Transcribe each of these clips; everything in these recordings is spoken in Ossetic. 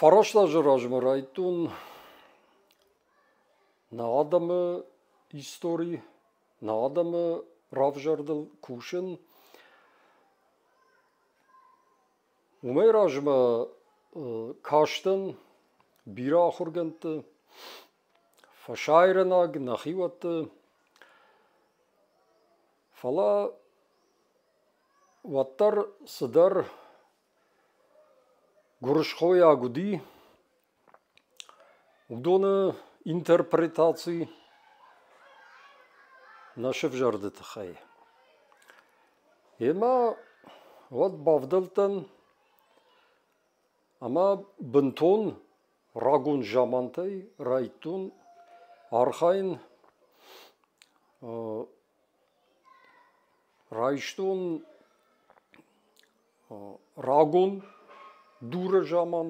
Фараст азы размӕ райдтон нӕ адӕмы истори, нӕ адӕмы равзӕрдыл кусын. Уымӕй размӕ кастӕн бирӕ ахуыргӕндты, фӕсайрӕнаг нӕхиуӕтты, фӕлӕ уӕддӕр цыдӕр гуырысхойаг уыди уыдоны интерпретаци нӕ сывзӕрды тыххӕй. Емӕ уӕд бавдӕлдтӕн ӕмӕ бынтон рагон замантӕй райдтон архайын. Райстон рагон дуры заман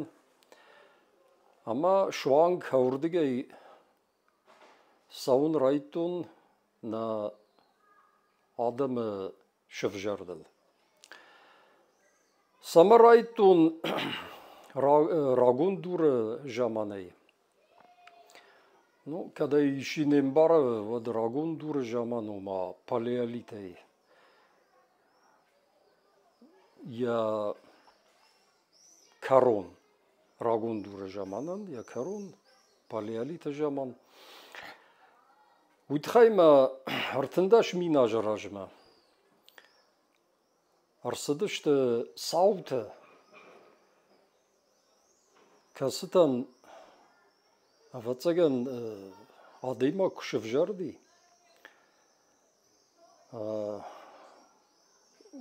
ӕмӕ суанг уырдыгӕй цӕуын райдтон нӕ адӕмы сывзӕрдыл. Цӕмӕ райдтон рагон дуры заманӕй? Ну, кӕд ӕй исчи не мбары, уӕд рагон дуры заман, ома палеолитӕй йӕ кӕрон, рагон дуры заманӕн йӕ кӕрон, палеолиты заман. Уый тыххӕй ма 13 000 азы размӕ ӕрцыдысты цаутӕ, кӕцытӕн, ӕвӕццӕгӕн, адӕймаг куы сывзӕрди,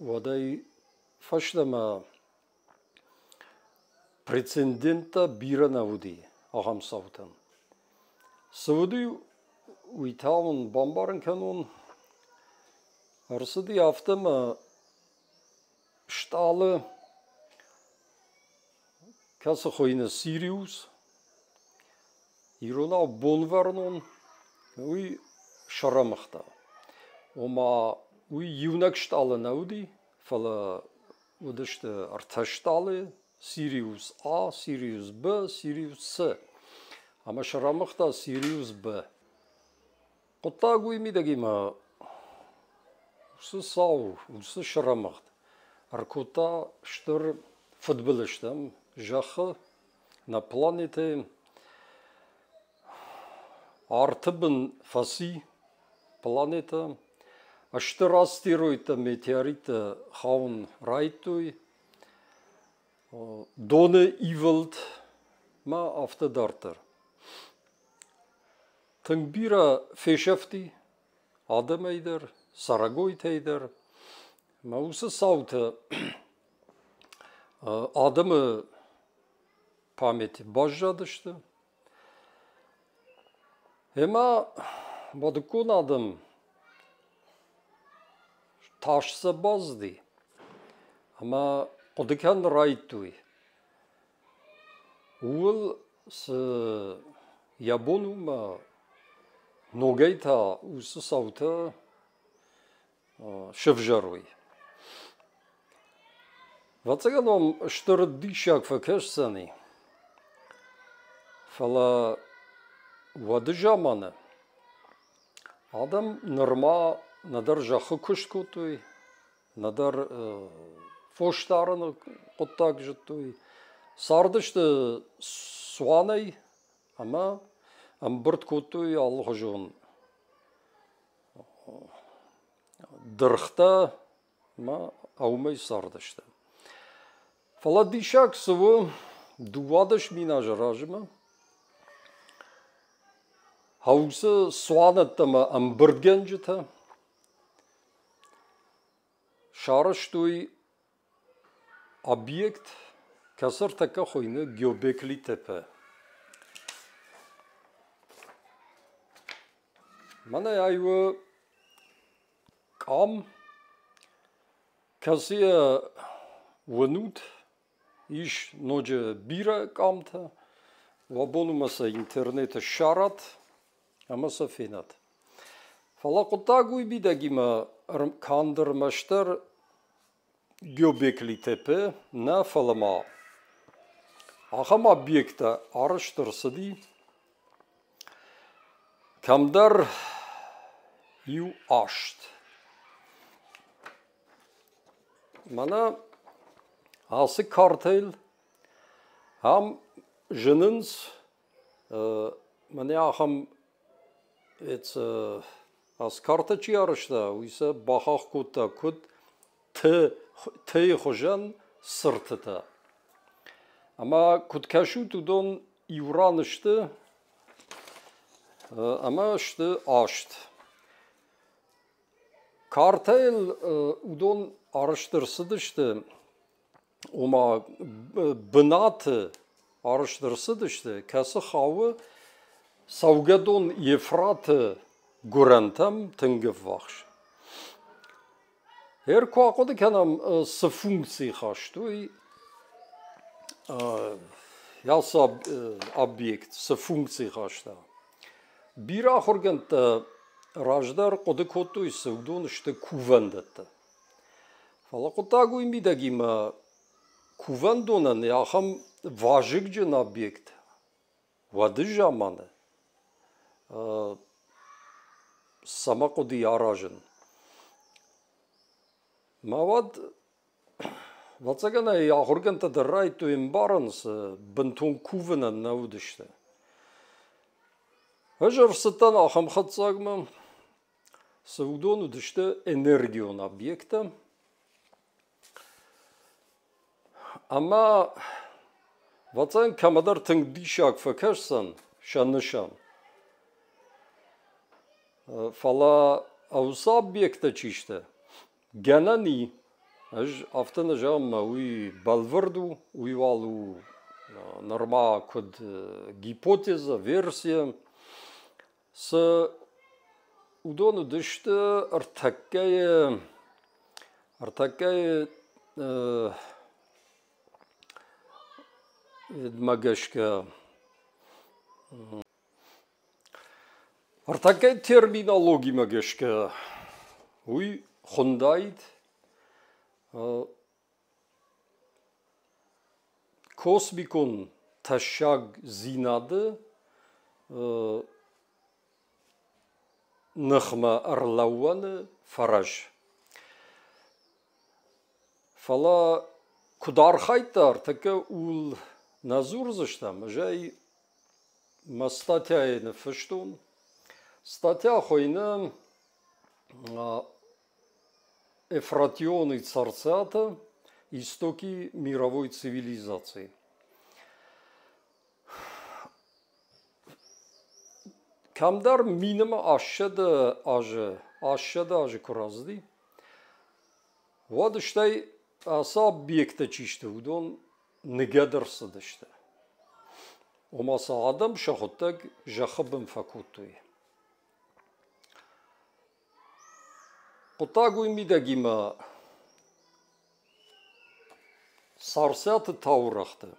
уӕдӕй фӕстӕмӕ прецеденттӕ бирӕ нӕ уыди ахӕм цаутӕн. Цы уыди, уый та уын бамбарын кӕнон. Ӕрцыди афтӕ ӕмӕ стъалы, кӕцы хуыйны Сириус, иронау Бонвӕрнон, уый срӕмыгъта. Ома уый иунӕг стъалы нӕ уыди, фӕлӕ уыдысты ӕртӕ стъалыйы: Сириус А, Сириус Б, Сириус С. Ӕмӕ срӕмыгъта Сириус Б. Хъуыддаг уый мидӕгимӕ уыцы цау, уыцы срӕмыгъд ӕркодта стыр фыдбылызтӕм зӕххы, нӕ планетӕйы. Арты бын фӕци планетӕ, стыр астероидтӕ, метеориттӕ хауын райдыдтой, доны ивылд ма афтӕ дарддӕр. Тынг бирӕ фесӕфти адӕмӕй дӕр, цӕрӕгойтӕй дӕр. Мӕ уыцы цаутӕ адӕмы памяти баззадысты. Ӕмӕ уӕдыккон адӕм тас сӕ баззди ӕмӕ хъуыды кӕнын райдыдтой. Ууыл цы йӕ бон у мӕ ногӕй та уыцы цаутӕ сывзӕрой. Ӕвӕццӕгӕн уӕм стыр диссаг фӕкӕсдзӕни, фӕлӕ уӕды заманы адӕм нырма нӕдӕр зӕххы куыст кодтой, нӕдӕр фосдарыны хъуыддаг зыдтой. Цардысты цуанӕй ӕмӕ ӕмбырд кодтой алыхуызон дыргътӕ ӕмӕ уымӕй цардысты. Фӕлӕ диссаг цы у, 12 000 азы размӕ хъӕусы цуанӕттӕ ӕмӕ ӕмбырдгӕнджытӕ сарӕзтой объект, кӕцы ӕртӕккӕ хуыйны Гёбекли-Тепе. Мӕнӕ ай у къам, кӕцыйӕ уынут, ис ноджы бирӕ къамтӕ. Уӕ бон уымӕ сӕ интернеты ссарат ӕмӕ сӕ фенат. Фӕлӕ хъуыддаг уый мидӕгимӕ канд ӕрмӕстдӕр Гёбекли-Тепе нӕ, фӕлӕ ма Ахӕм объекттӕ арӕзт ӕрцыди кӕмдӕр иу аст. Мӕнӕ ацы картӕйыл ам зынынц мӕнӕ ахӕм ацы картӕ чи арӕзта, уый сӕ бахахх кодта куыд Т-йы хуызӕн цыртытӕ. Ӕмӕ куыд кӕсут, уыдон иу ран сты ӕмӕ сты аст. Картӕйыл уыдон арӕзт ӕрцыдысты, ома бынаты арӕзт ӕрцыдысты, кӕцы хауы цӕугӕдон Ефраты гуырӕнтӕм тынг ӕввахс. Ӕр куы ахъуыды кӕнӕм, цы функци хастой ацы объект, цы функци хаста. Бирӕ ахуыргӕндтӕ раздӕр хъуыды кодтой, цы уыдон сты кувӕндӕттӕ. Фӕлӕ хъуыддаг уый мидӕгимӕ кувӕндонӕн ахӕм вазыгджын объект уӕды заманы цӕмӕ хъуыди аразын. Мӕ уӕд, ӕвӕццӕгӕн ӕй ахуыргӕндтӕ дӕр райдыдтой ӕмбарын, цы бынтон кувынӕн нӕ уыдысты. Ӕз ӕрцыдтӕн ахӕм хатдзӕгмӕ, цы уыдон уыдысты энергион объекттӕ. Ӕмӕ, ӕвӕццӕгӕн, кӕмӕдӕр тынг диссаг фӕкӕсдзӕн сӕ нысан. Фӕлӕ уыцы объекттӕ чи сты, гӕнӕн и, ӕз афтӕ нӕ зӕгъын, мӕ уый бӕлвырд у, уый уал у нырма куыд гипотеза, версия. Цы уыдон уыдысты ӕртӕккӕйы мӕ гӕсгӕ ӕртӕккӕйы терминологимӕ гӕсгӕ уый хуындаид космикон тӕссагдзинады ныхмӕ ӕрлӕууӕны фӕрӕз. Фӕлӕ куыд архайдта ӕртӕккӕ, ууыл нӕ дзурдзыстӕм. Ӕз ӕй мӕ статьяйы ныффыстон. Статья хуыйны Эфратионы царциаты истоки мировой цивилизации. Кӕмдӕр минимӕ ӕссӕдӕ азы куы рацыди, уӕд стӕй ацы объекттӕ чи сты, уыдон ныгӕд ӕрцыдысты. Ома сӕ адӕм сӕхуыдтӕг зӕххы бын фӕкодтой. Хъуыддаг уый мидӕгимӕ Царциаты таурӕгъты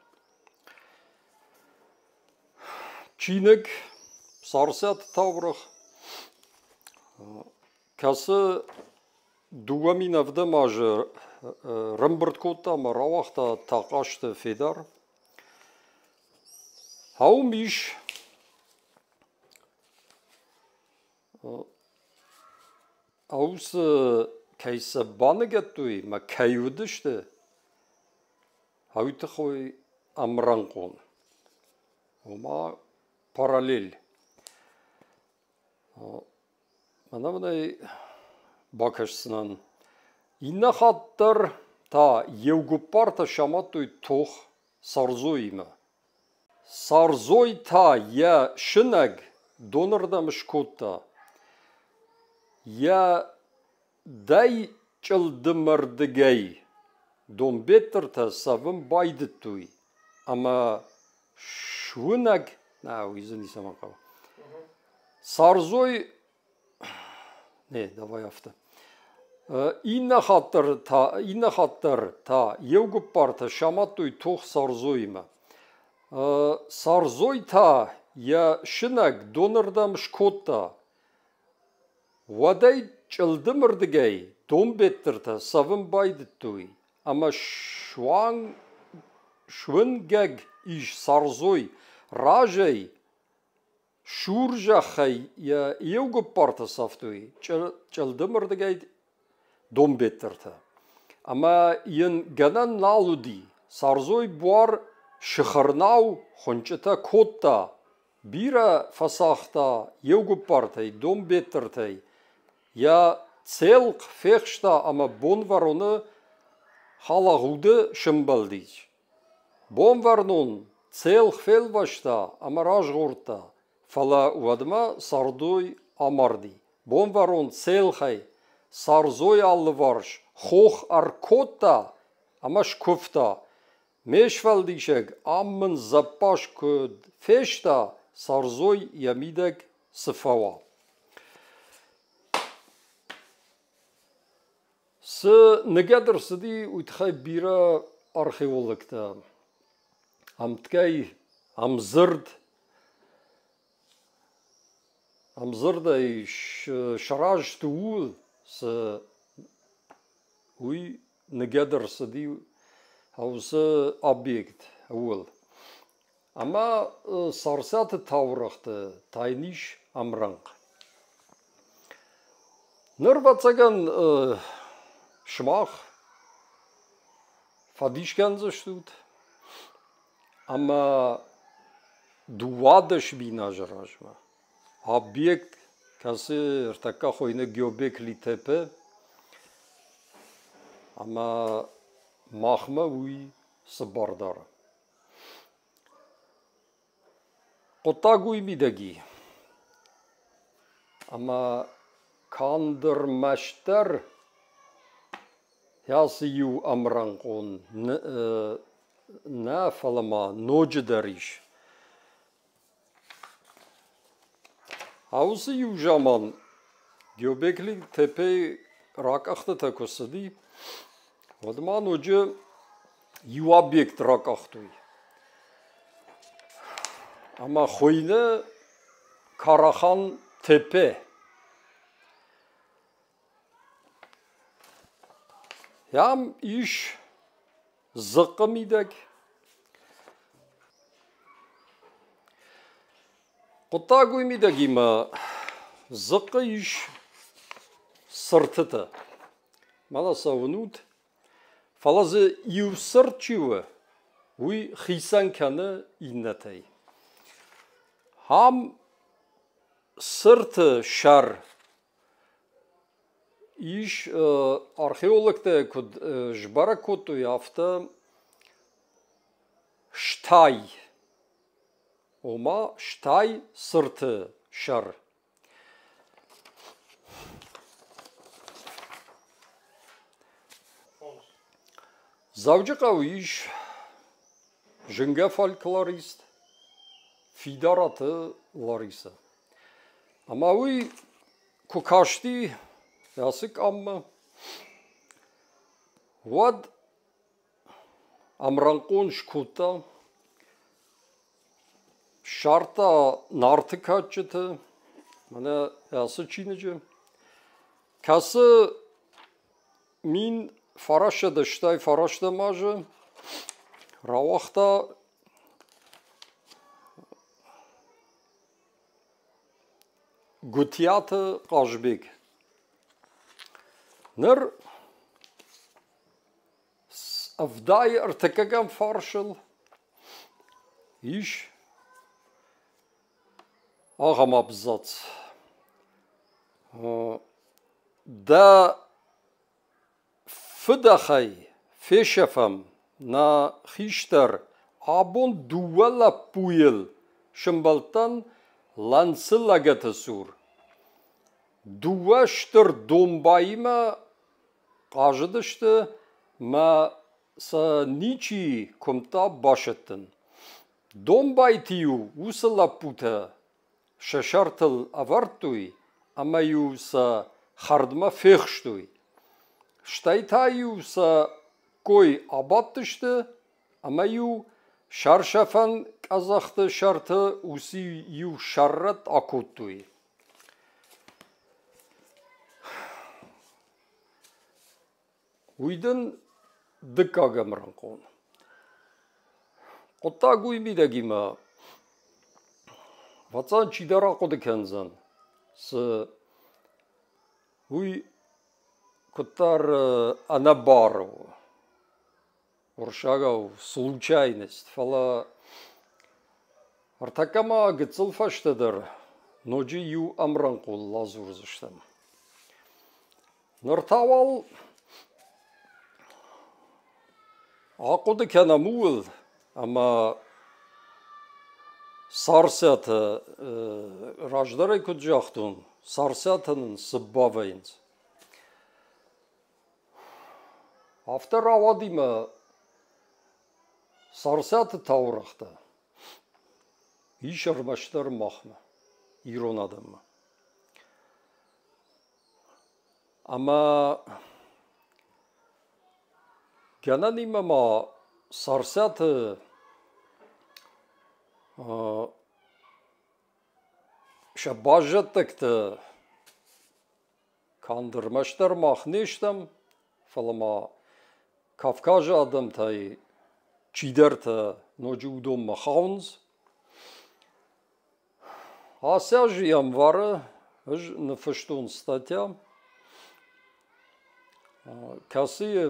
чиныг Царциаты таурӕгъ, кӕцы 2007 азы рӕмбырд кодта ӕмӕ рауагъта Тахъазты Федар. Уым ис Уыцы кӕй сӕ баныгӕдтой ӕмӕ кӕй уыдысты, уый тыххӕй ӕмрӕнхъон, ома параллель. Мӕнӕ мын ӕй бакӕсдзынӕн. Иннӕ хатт дӕр та еугуыппартӕ самадтой тох Сарзоимӕ. Сарзой та йӕ сынӕг донырдӕм скодта. Йӕ дӕй чъылдымӕрдыгӕй донбеттыртӕ цӕвын байдыдтой ӕмӕ суынӕг нӕ, уый дзы ницӕмӕн хъӕуы. Сарзой Не, давай афтӕ. Иннӕ хатт дӕр та, иннӕ хатт дӕр та еугуыппартӕ самадтой тох Сарзоимӕ. Сарзой та йӕ сынӕг донырдӕм скодта. Уӕдӕй чъылдымырдыгӕй донбеттыртӕ цӕвын байдыдтой ӕмӕ суанг суынгӕг ис Сарзой разӕй сур зӕххӕй йӕ еугуыппартӕ цавтой чъылдымырдыгӕй Донбеттыртӕ. Ӕмӕ йын гӕнӕн нал уыди, Сарзой буар сыхырнау хуынчъытӕ кодта, бирӕ фӕцагъта еугуыппартӕй, Донбеттыртӕй, йӕ цӕлхъ фехста ӕмӕ Бонвӕроны халагъуды сӕмбӕлдис. Бонвӕрнон цӕлх фелвӕста ӕмӕ разгъордта, фӕлӕ уӕдмӕ Сардой амарди. Бонвӕрон цӕлхӕй Сарзой алыварс хох ӕркодта ӕмӕ скуывта: Ме сфӕлдисӕг, ам мын зӕппаз куыд феста, Сарзой йӕ мидӕг цы фӕуа. Цы ныгӕд ӕрцыди, уый тыххӕй бирӕ археологтӕ ӕмткӕй ӕмдзырд ӕмдзырдӕй сырӕзт ууыл, цы уый ныгӕд ӕрцыди уыцы объект ууыл. Ӕмӕ Царциаты таурӕгъты та йын ис ӕмрӕнхъ. Ныр, ӕвӕццӕгӕн, сымах фӕдис кӕндзыстут ӕмӕ 12 мин азы размӕ объект, кӕцы ӕртӕккӕ хуыйны Гёбекли Тепе, ӕмӕ махмӕ уый цы бар дары? Хъуыддаг уый мидӕг и, ӕмӕ канд ӕрмӕстдӕр ацы иу ӕмрӕнхъон нӕ, фӕлӕ ма ноджыдӕр ис. А уыцы иу заман Гёбекли Тепейы ракъӕхтытӕ куы цыди, уӕд ма ноджы иу объект ракъахтой. Ӕмӕ хуыйны Карахан Тепе. Ам ис дзыхъхъы мидӕг. Хъуыддаг уый мидӕгимӕ дзыхъхъы ис цыртытӕ. Мӕнӕ сӕ уынут. Фӕлӕ дзы иу цырт чи у, уый хицӕн кӕны иннӕтӕй. Ам цырты сӕр ис, археологтӕ куыд сбӕрӕг кодтой, афтӕ стай, ома стай цырты сӕр. Дзӕуджыхъӕуы ис зынгӕ фольклорист Фидараты Ларисӕ. Ӕмӕ уый куы касти ацы къаммӕ, уӕд ӕмрӕнхъон скодта, ссардта Нарты кадджыты, мӕнӕ ацы чиныджы, кӕцы 1989 азы рауагъта Гуытъиаты Хъазбег. Ныр 73 фарсыл ис ахӕм абзац. Дӕ фыдӕхӕй фесӕфӕм нӕ хистӕр абон дыууӕ лӕппуйыл сӕмбӕлдтӕн Ланцы лӕгӕты цур. Дыууӕ стыр домбаимӕ хъазыдысты мӕ сӕ ничи куымдта басӕттын. Домбайты-иу уыцы лӕппутӕ сӕ сӕртыл ӕвӕрдтой ӕмӕ-иу сӕ хӕрдмӕ фехстой. Стӕй та-иу сӕ кой абадтысты ӕмӕ-иу сӕрсӕфӕн къӕдзӕхты сӕрты уыцы иу сӕррӕтт акодтой. Уый дын дыккаг ӕмрӕнхъон. Хъуыддаг уый мидӕгимӕ, ӕвӕццӕгӕн, чидӕр ахъуыды кӕндзӕн, цы уый куыддӕр ӕнӕбары у, уырыссагау случайность, фӕлӕ ӕртӕккӕ ма гыццыл фӕстӕдӕр ноджы иу ӕмрӕнхъон ладзурдзыстӕм. Ныр та уал ахъуыды кӕнӕм ууыл, ӕмӕ Царциатӕ раздӕрӕй куыд загътон, Царциатӕ нын цы бавӕййынц. Афтӕ рауади мӕ Царциаты таурӕгътӕ ис ӕрмӕстдӕр махмӕ, ирон адӕммӕ. Ӕмӕ гӕнӕнимӕ ма Царциаты сӕ баззӕдтӕгты канд ӕрмӕстдӕр мах не стӕм, фӕлӕ ма Кавказы адӕмтӕй чидӕртӕ ноджы уыдонмӕ хауынц. Ацы аз январы ӕз ныффыстон статья, кӕцыйы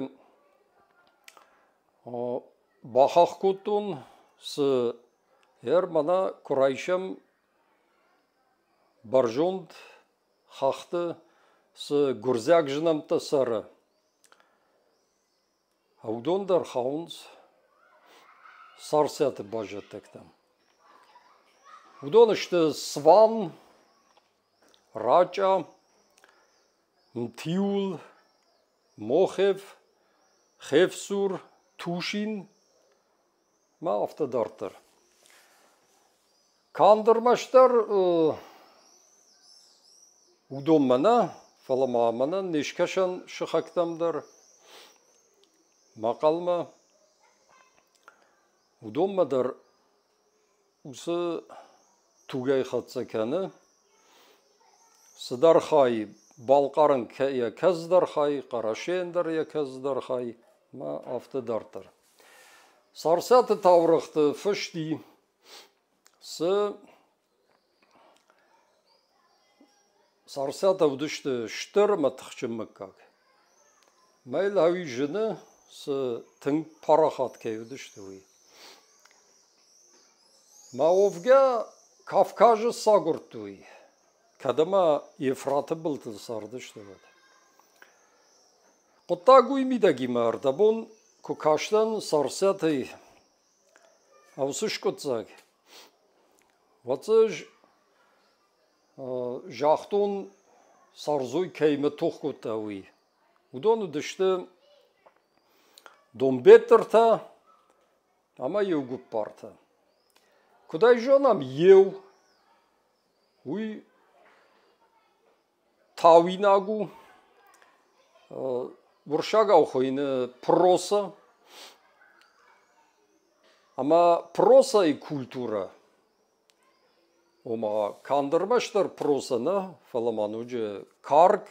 бахахх кодтон, цы ӕр мӕнӕ куы райсӕм бӕрзонд хӕхты цы гуырдзиаг зынӕмттӕ цӕры, уыдон дӕр хауынц Царциаты баззӕдтӕгтӕм. Уыдон сты Сван, Рачъа, Мтиул, Мохев, Хевсур, Тушин ма афтӕ дарддӕр. Канд ӕрмӕстдӕр уыдонмӕ нӕ, фӕлӕ ма мӕнӕн не скӕсӕн сыхӕгтӕм дӕр, мӕхъӕлмӕ, уыдонмӕ дӕр уыцы тугӕй хӕццӕ кӕны. Цыдӕр хай Балхъарӕн йӕ кӕцыдӕр хай, Хъӕрӕсейӕн дӕр йӕ кӕцыдӕр хай, ӕмӕ афтӕ дарддӕр. Царциаты таурӕгъты фыст и, цы Царциатӕ уыдысты стыр ӕмӕ тыхджын мыггаг. Мӕ лӕуи зыны, цы тынг парахат кӕй уыдысты, уый. Мӕ уӕвгӕ Кавказы сагуырдтой, кӕд ӕмӕ Ефраты былтыл цардысты, уӕд. Хъуыддаг уый мидӕгимӕ ӕрдӕбон куы кастӕн Царциатӕй уыцы скъуыддзаг, уӕд дзы ӕз загътон, Царзой кӕимӕ тох кодта, уый. Уыдон уыдысты Донбеттыртӕ ӕмӕ еугуыппартӕ. Куыд ӕй зонӕм, еу уый тауинаг у, уырыссагау хуыйны проса. Ӕмӕ просайы культурӕ, ома канд ӕрмӕстдӕр проса нӕ, фӕлӕ ма ноджы карк,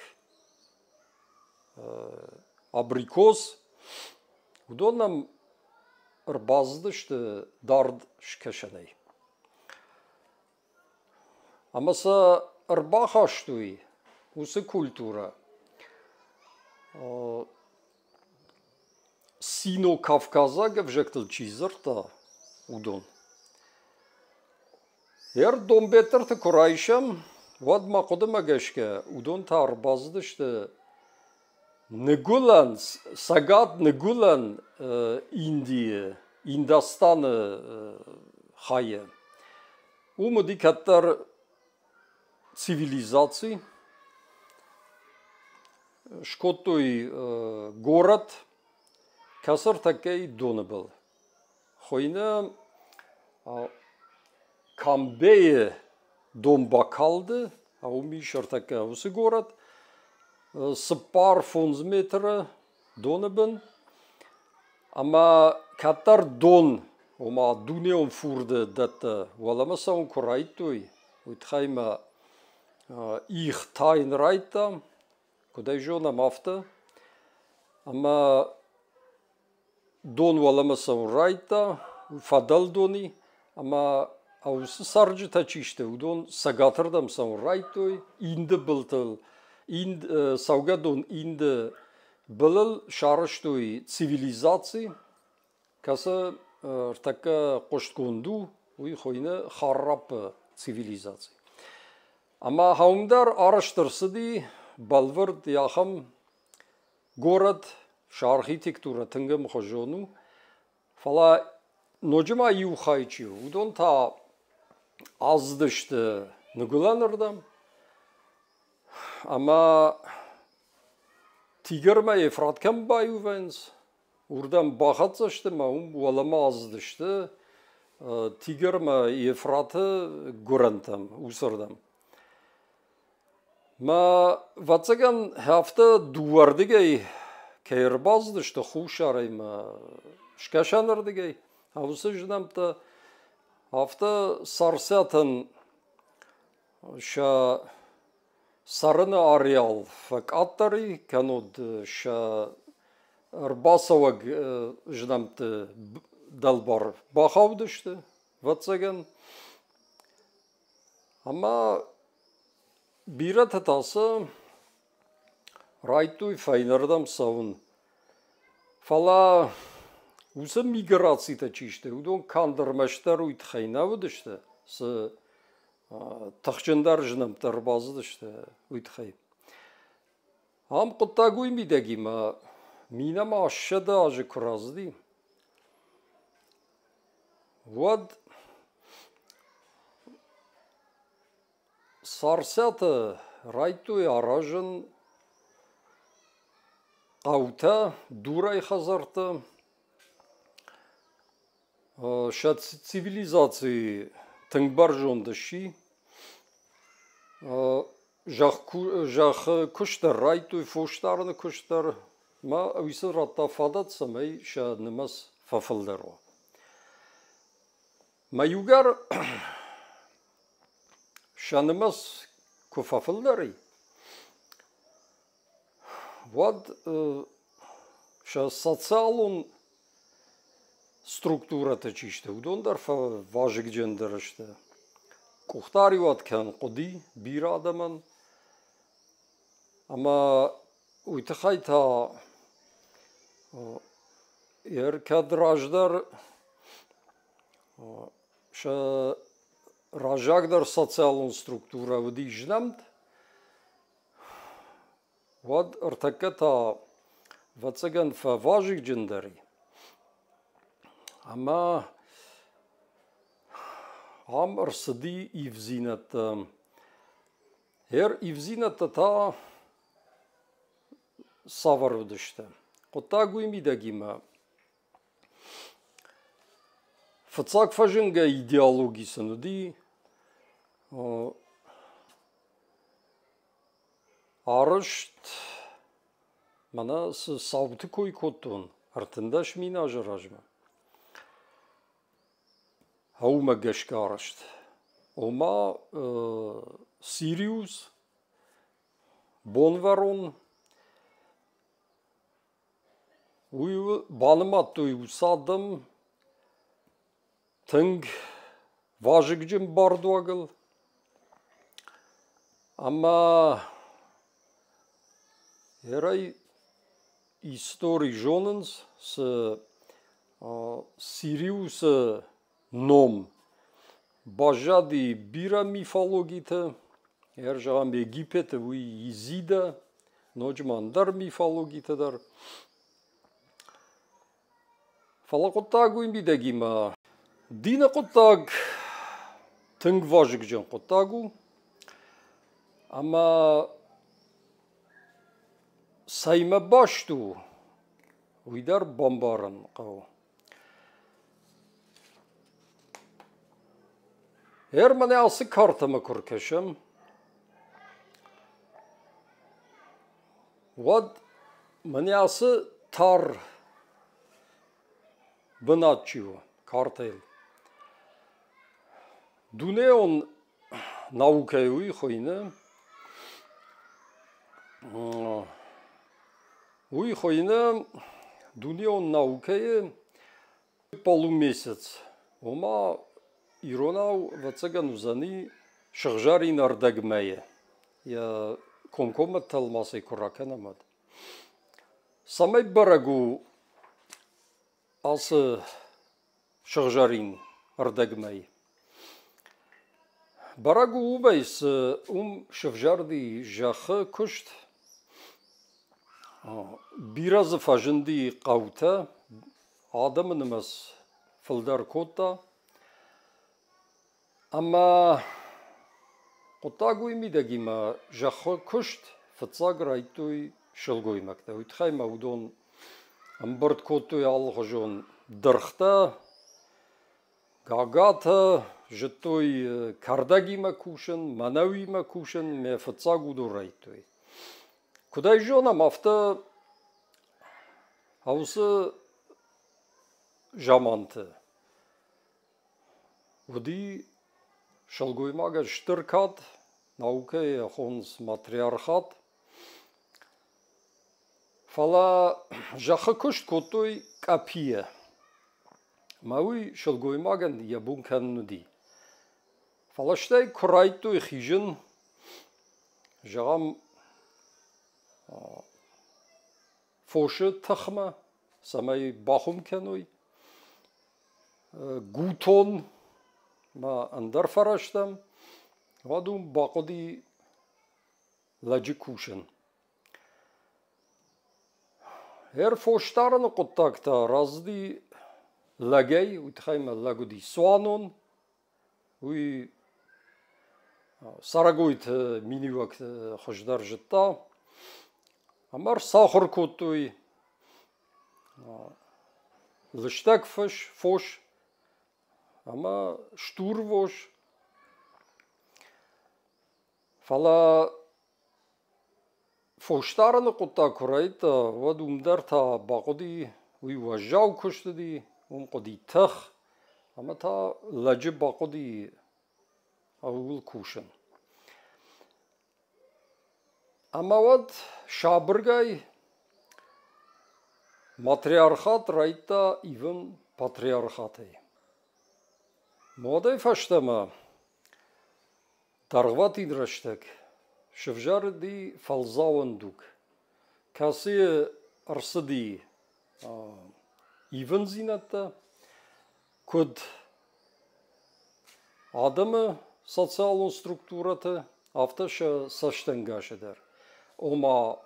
абрикос, уыдон нӕм ӕрбацыдысты дард скӕсӕнӕй. Ӕмӕ сӕ ӕрбахастой уыцы культурӕ сино-кавказаг ӕвзӕгтыл чи дзырдта, уыдон. Йӕ Донбеттырты куы райсӕм, уӕд мӕ хъуыдымӕ гӕсгӕ уыдон та ӕрбацыдысты Ныгуылӕн, цӕгат-ныгуылӕн Индийы, Индостаны хайы. Уым уыди кӕддӕр цивилизаци, скодтой горӕт, кӕцы ӕртӕккӕйы доны был. Хуыйны Камбейы донбакалды, уым ис ӕртӕккӕ уыцы горӕт, 4-5 метры доны бын. Ӕмӕ кӕддӕр дон, ома дунеон фурды дӕттӕ уӕлӕмӕ цӕуын куы райдыдтой, уый тыххӕй мӕ их тайын райдыдта, куыд ӕй зонӕм, афтӕ. Ӕмӕ дон уӕлӕмӕ цӕуын райдыдта, Фӕдӕлдон и, ӕмӕ уыцы цӕрджытӕ чи сты, уыдон цӕгатырдӕм цӕуын райдыдтой, Инды былтыл, Инд, цӕугӕдон Инды былыл сарӕзтой цивилизаци, кӕцы ӕртӕккӕ хъуыстгонд у, уый хуыйны Харраппы цивилизаци. Ӕмӕ ахӕм дӕр арӕзт ӕрцыди бӕлвырд ахӕм горӕт, сӕ архитектурӕ тынг ӕмхуызон у, фӕлӕ ноджы ма иу хай чи у, уыдон та аздысты ныгуылӕнырдӕм ӕмӕ Тигрмӕ Ефрат кӕм баиу вӕййынц, уырдӕм бахӕццӕ сты ӕмӕ уым уӕлӕмӕ аздысты Тигрмӕ Ефраты гуырӕнтӕм, уыцырдӕм. Мӕ ӕвӕццӕгӕн, афтӕ дыууӕрдыгӕй кӕй ӕрбацыдысты хуссарӕй мӕ скӕсӕнырдыгӕй, уыцы знӕмттӕ афтӕ Царциатӕн сӕ цӕрыны ареал фӕкъаддӕр и, кӕннод сӕ ӕрбацӕуӕг знӕмтты дӕлбар бахаудысты, ӕвӕццӕгӕн. Ӕмӕ бирӕтӕ та сӕ райдыдтой фӕйнӕрдӕм цӕуын. Фӕлӕ уыцы миграцитӕ чи сты, уыдон канд ӕрмӕстдӕр уый тыххӕй нӕ уыдысты, цы тыхджындӕр знӕмттӕ ӕрбацыдысты, уый тыххӕй. Ам хъуыддаг уый мидӕг и, мӕ 1100 азы куы рацыди, уӕд Царциатӕ райдыдтой аразын хъӕутӕ, дурӕй хӕдзӕрттӕ. Сӕ цивилизаци тынг бӕрзонд сси. Зӕххы куыст дӕр райдыдтой, фосдарыны куыст дӕр. Ӕмӕ уый сын радта фадат, цӕмӕй сӕ нымӕц фӕфылдӕр уа. Мӕ иугӕр сӕ нымӕц куы фӕфылдӕр и, уӕд сӕ социалон структурӕтӕ чи сты, уыдон дӕр фӕвазыгджындӕр сты. Къухдариуӕг кӕнын хъуыди бирӕ адӕмӕн, ӕмӕ уый тыххӕй та кӕд раздӕр сӕ раззагдӕр социалон структурӕ уыди знӕмт, уӕд ӕртӕккӕ та, ӕвӕццӕгӕн, фӕвазыгджындӕр и. Ӕмӕ ам ӕрцыди ивдзинӕдтӕ. Гъер ивдзинӕдтӕ та цавӕр уыдысты? Хъуыддаг уый мидӕг и мӕ фыццаг фӕзынгӕ идеологи сын уыди арӕзт, мӕнӕ цы цауты кой кодтон 13 000 азы размӕ, уымӕ гӕсгӕ арӕзт. Ома Сириус, Бонвӕрон, уый банымадтой уыцы адӕм тынг вазыгджын бардуагыл ӕмӕ ерӕй истори зонынц, цы Сириусы ном баззади бирӕ мифологиты, зӕгъӕм, Египеты уый Изида, ноджы ма ӕндӕр мифологиты дӕр. Фӕлӕ хъуыддаг уый мидӕг и мӕ дины хъуыддаг тынг вазыгджын хъуыддаг у ӕмӕ цӕимӕ баст у, уый дӕр бамбарын хъӕуы. Германы ацы картӕмӕ куы ркӕсӕм, уӕд мӕнӕ ацы тар бынат чи у картӕйыл, дунеон наукӕйы уый хуыйны, уый хуыйны дунеон наукӕйы. Полумесяц, ома иронау, ӕвӕццӕгӕн, уыдзӕни сыгъзӕрин ӕрдӕгмӕйы. Йӕ комкоммӕ тӕлмацӕй куы ракӕнӕм, уӕд. Цӕмӕй бӕрӕг у ацы сыгъзӕрин ӕрдӕгмӕй? Бӕрӕг у уымӕй, цы уым сывзӕрди зӕххы куыст, бирӕ дзы фӕзынди хъӕутӕ, адӕмы нымӕц фылдӕр кодта. Ӕмӕ хъуыддаг уый мидӕгимӕ зӕххы куыст фыццаг райдыдтой сылгоймӕгтӕ. Уый тыххӕй ма уыдон ӕмбырд кодтой алыхуызон дыргътӕ, гагатӕ, зыдтой кӕрдӕгимӕ кусын, мӕнӕуимӕ кусын, мӕ фыццаг уыдон райдыдтой. Куыд ӕй зонӕм, афтӕ уыцы заманты уыди сылгоймагӕн стыр кад, наукӕйы хонынц матриархат. Фӕлӕ зӕххы куыст кодтой къӕпийӕ. Ӕмӕ уый сылгоймагӕн йӕ бон кӕнын уыди. Фӕлӕ стӕй куы райдыдтой хизын, зӕгъӕм, фосы тыхмӕ, цӕмӕй бахуым кӕной, гутон ма ӕндӕр фӕрӕзтӕм, уӕд уым бахъуыди лӕджы кусын. Ӕрфосдарыны хъуыддаг та рацыди лӕгӕй, уый тыххӕй ма лӕг уыди цуанон, уый цӕрӕгойты миниуӕг хуыздӕр зыдта. Ӕмӕ ӕрцахуыр кодтой лыстӕг фыс, фос ӕмӕ стурвос. Фӕлӕ фосдарыны хъуыддаг куы райдыдта, уӕд уым дӕр та бахъуыди, уый уӕззау куыст уыди, уым хъуыди тых, ӕмӕ та лӕджы бахъуыди ууыл кусын. Ӕмӕ уӕд сабыргай матриархат райдыдта ивын патриархатӕй. Уӕдӕй фӕстӕмӕ Дӕргъвӕтин рӕстӕг сывзӕрыди фӕлдзӕуӕн дуг, кӕцыйы ӕрцыди ивындзинӕдтӕ, куыд адӕмы социалон структурӕты, афтӕ сӕ цӕстӕнгасы дӕр. Ома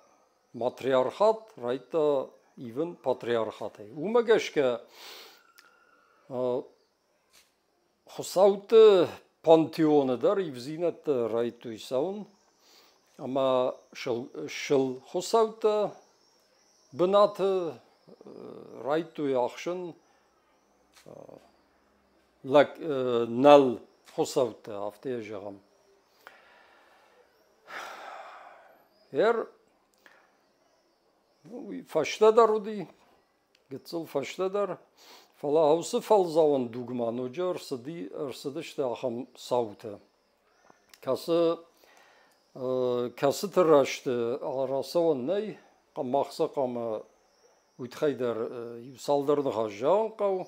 матриархат райдыдта ивын патриархатӕй. Уымӕ гӕсгӕ Хуыцӕутты пантеоны дӕр ивдзинӕдтӕ райдыдтой цӕуын, ӕмӕ сыл хуыцӕуттӕ бынаты райдыдтой ахсын лӕг нӕл хуыцӕуттӕ, афтӕ йӕ зӕгъӕм. Уый фӕстӕдӕр уыди, Гыццыл фӕстӕдӕр, фӕлӕ уыцы фӕлдзӕуӕн дугмӕ ноджы ӕрцыдысты ахӕм цаутӕ, кӕцыты рӕзты рацӕуӕн нӕй, мах сӕ хъуамӕ уый тыххӕй дӕр иу цалдӕр ныхас зӕгъын хъӕуы.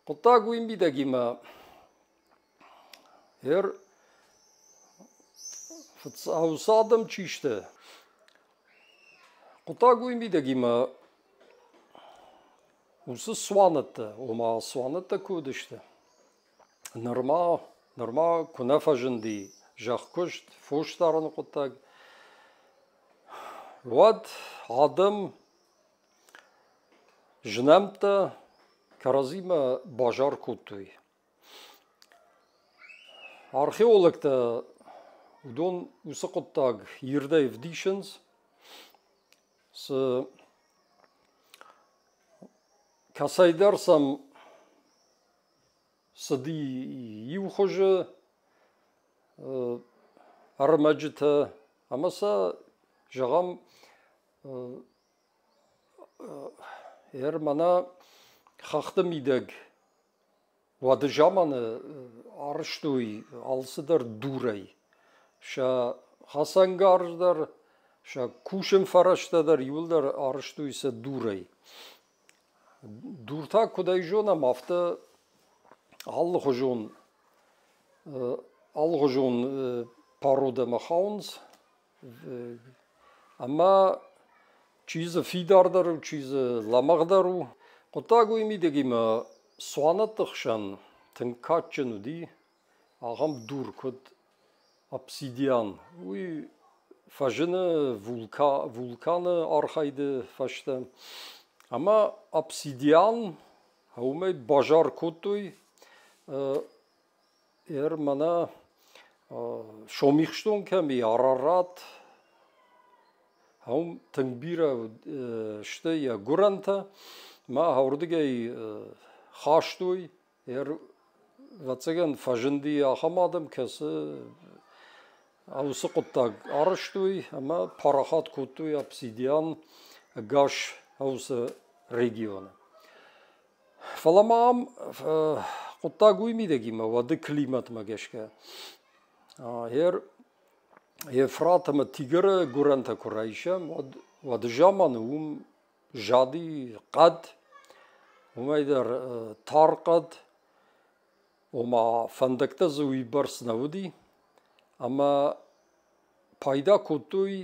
Хъуыддаг уый мидӕгимӕ уыцы адӕм чи сты, хъуыддаг уый мидӕгимӕ уыцы цуанӕттӕ, ома цуанӕттӕ куы уыдысты, нырма куы нӕ фӕзынди зӕхкуыст, фосдарыны хъуыддаг, уӕд адӕм знӕмттӕ кӕрӕдзимӕ базар кодтой. Археологтӕ уыдон уыцы хъуыддаг ирдӕй ӕвдисынц, цы кӕцӕйдӕр сӕм цыди иу хуызы ӕрмӕджытӕ ӕмӕ сӕ, зӕгъӕм, мӕнӕ хӕхты мидӕг уӕды заманы арӕзтой алцыдӕр дурӕй. Сӕ хӕцӕнгарз дӕр, сӕ кусын фӕрӕзтӕ дӕр иууылдӕр арӕзтой сӕ дурӕй. Дуртӕ куыдӕй зонӕм, афтӕ алыхуызон пародӕмӕ хауынц. Ӕмӕ чи дзы фидардӕр у, чи дзы лӕмӕгъдӕр у. Хъуыддаг уый мидӕг ӕмӕ цуанӕтты хсӕн тынг кадджын уыди ахӕм дур, куыд обсидиан. Уый фӕзыны вулканы архайды фӕстӕ. Ӕмӕ обсидиан уымӕй базар кодтой Ер мӕнӕ Сомихстон кӕм и, Арарат, уым тынг бирӕ сты йӕ гуырӕнтӕ. Мӕ уырдыгӕй хастой. Ӕвӕццӕгӕн, фӕзынди ахӕм адӕм, кӕцы уыцы хъуыддаг арӕзтой ӕмӕ парахат кодтой обсидиан ӕгас уыцы регионы. Фӕлӕ ма ам хъуыддаг уый мидӕг и, мӕ уӕды климатмӕ гӕсгӕ. Гъер Ефрат ӕмӕ Тигры гуырӕнтӕ куы райсӕм, уӕд уӕды заманы уым зади хъӕд, уымӕй дӕр тар хъӕд, ома фӕндӕгтӕ дзы уыйбӕрц нӕ уыди, ӕмӕ пайда кодтой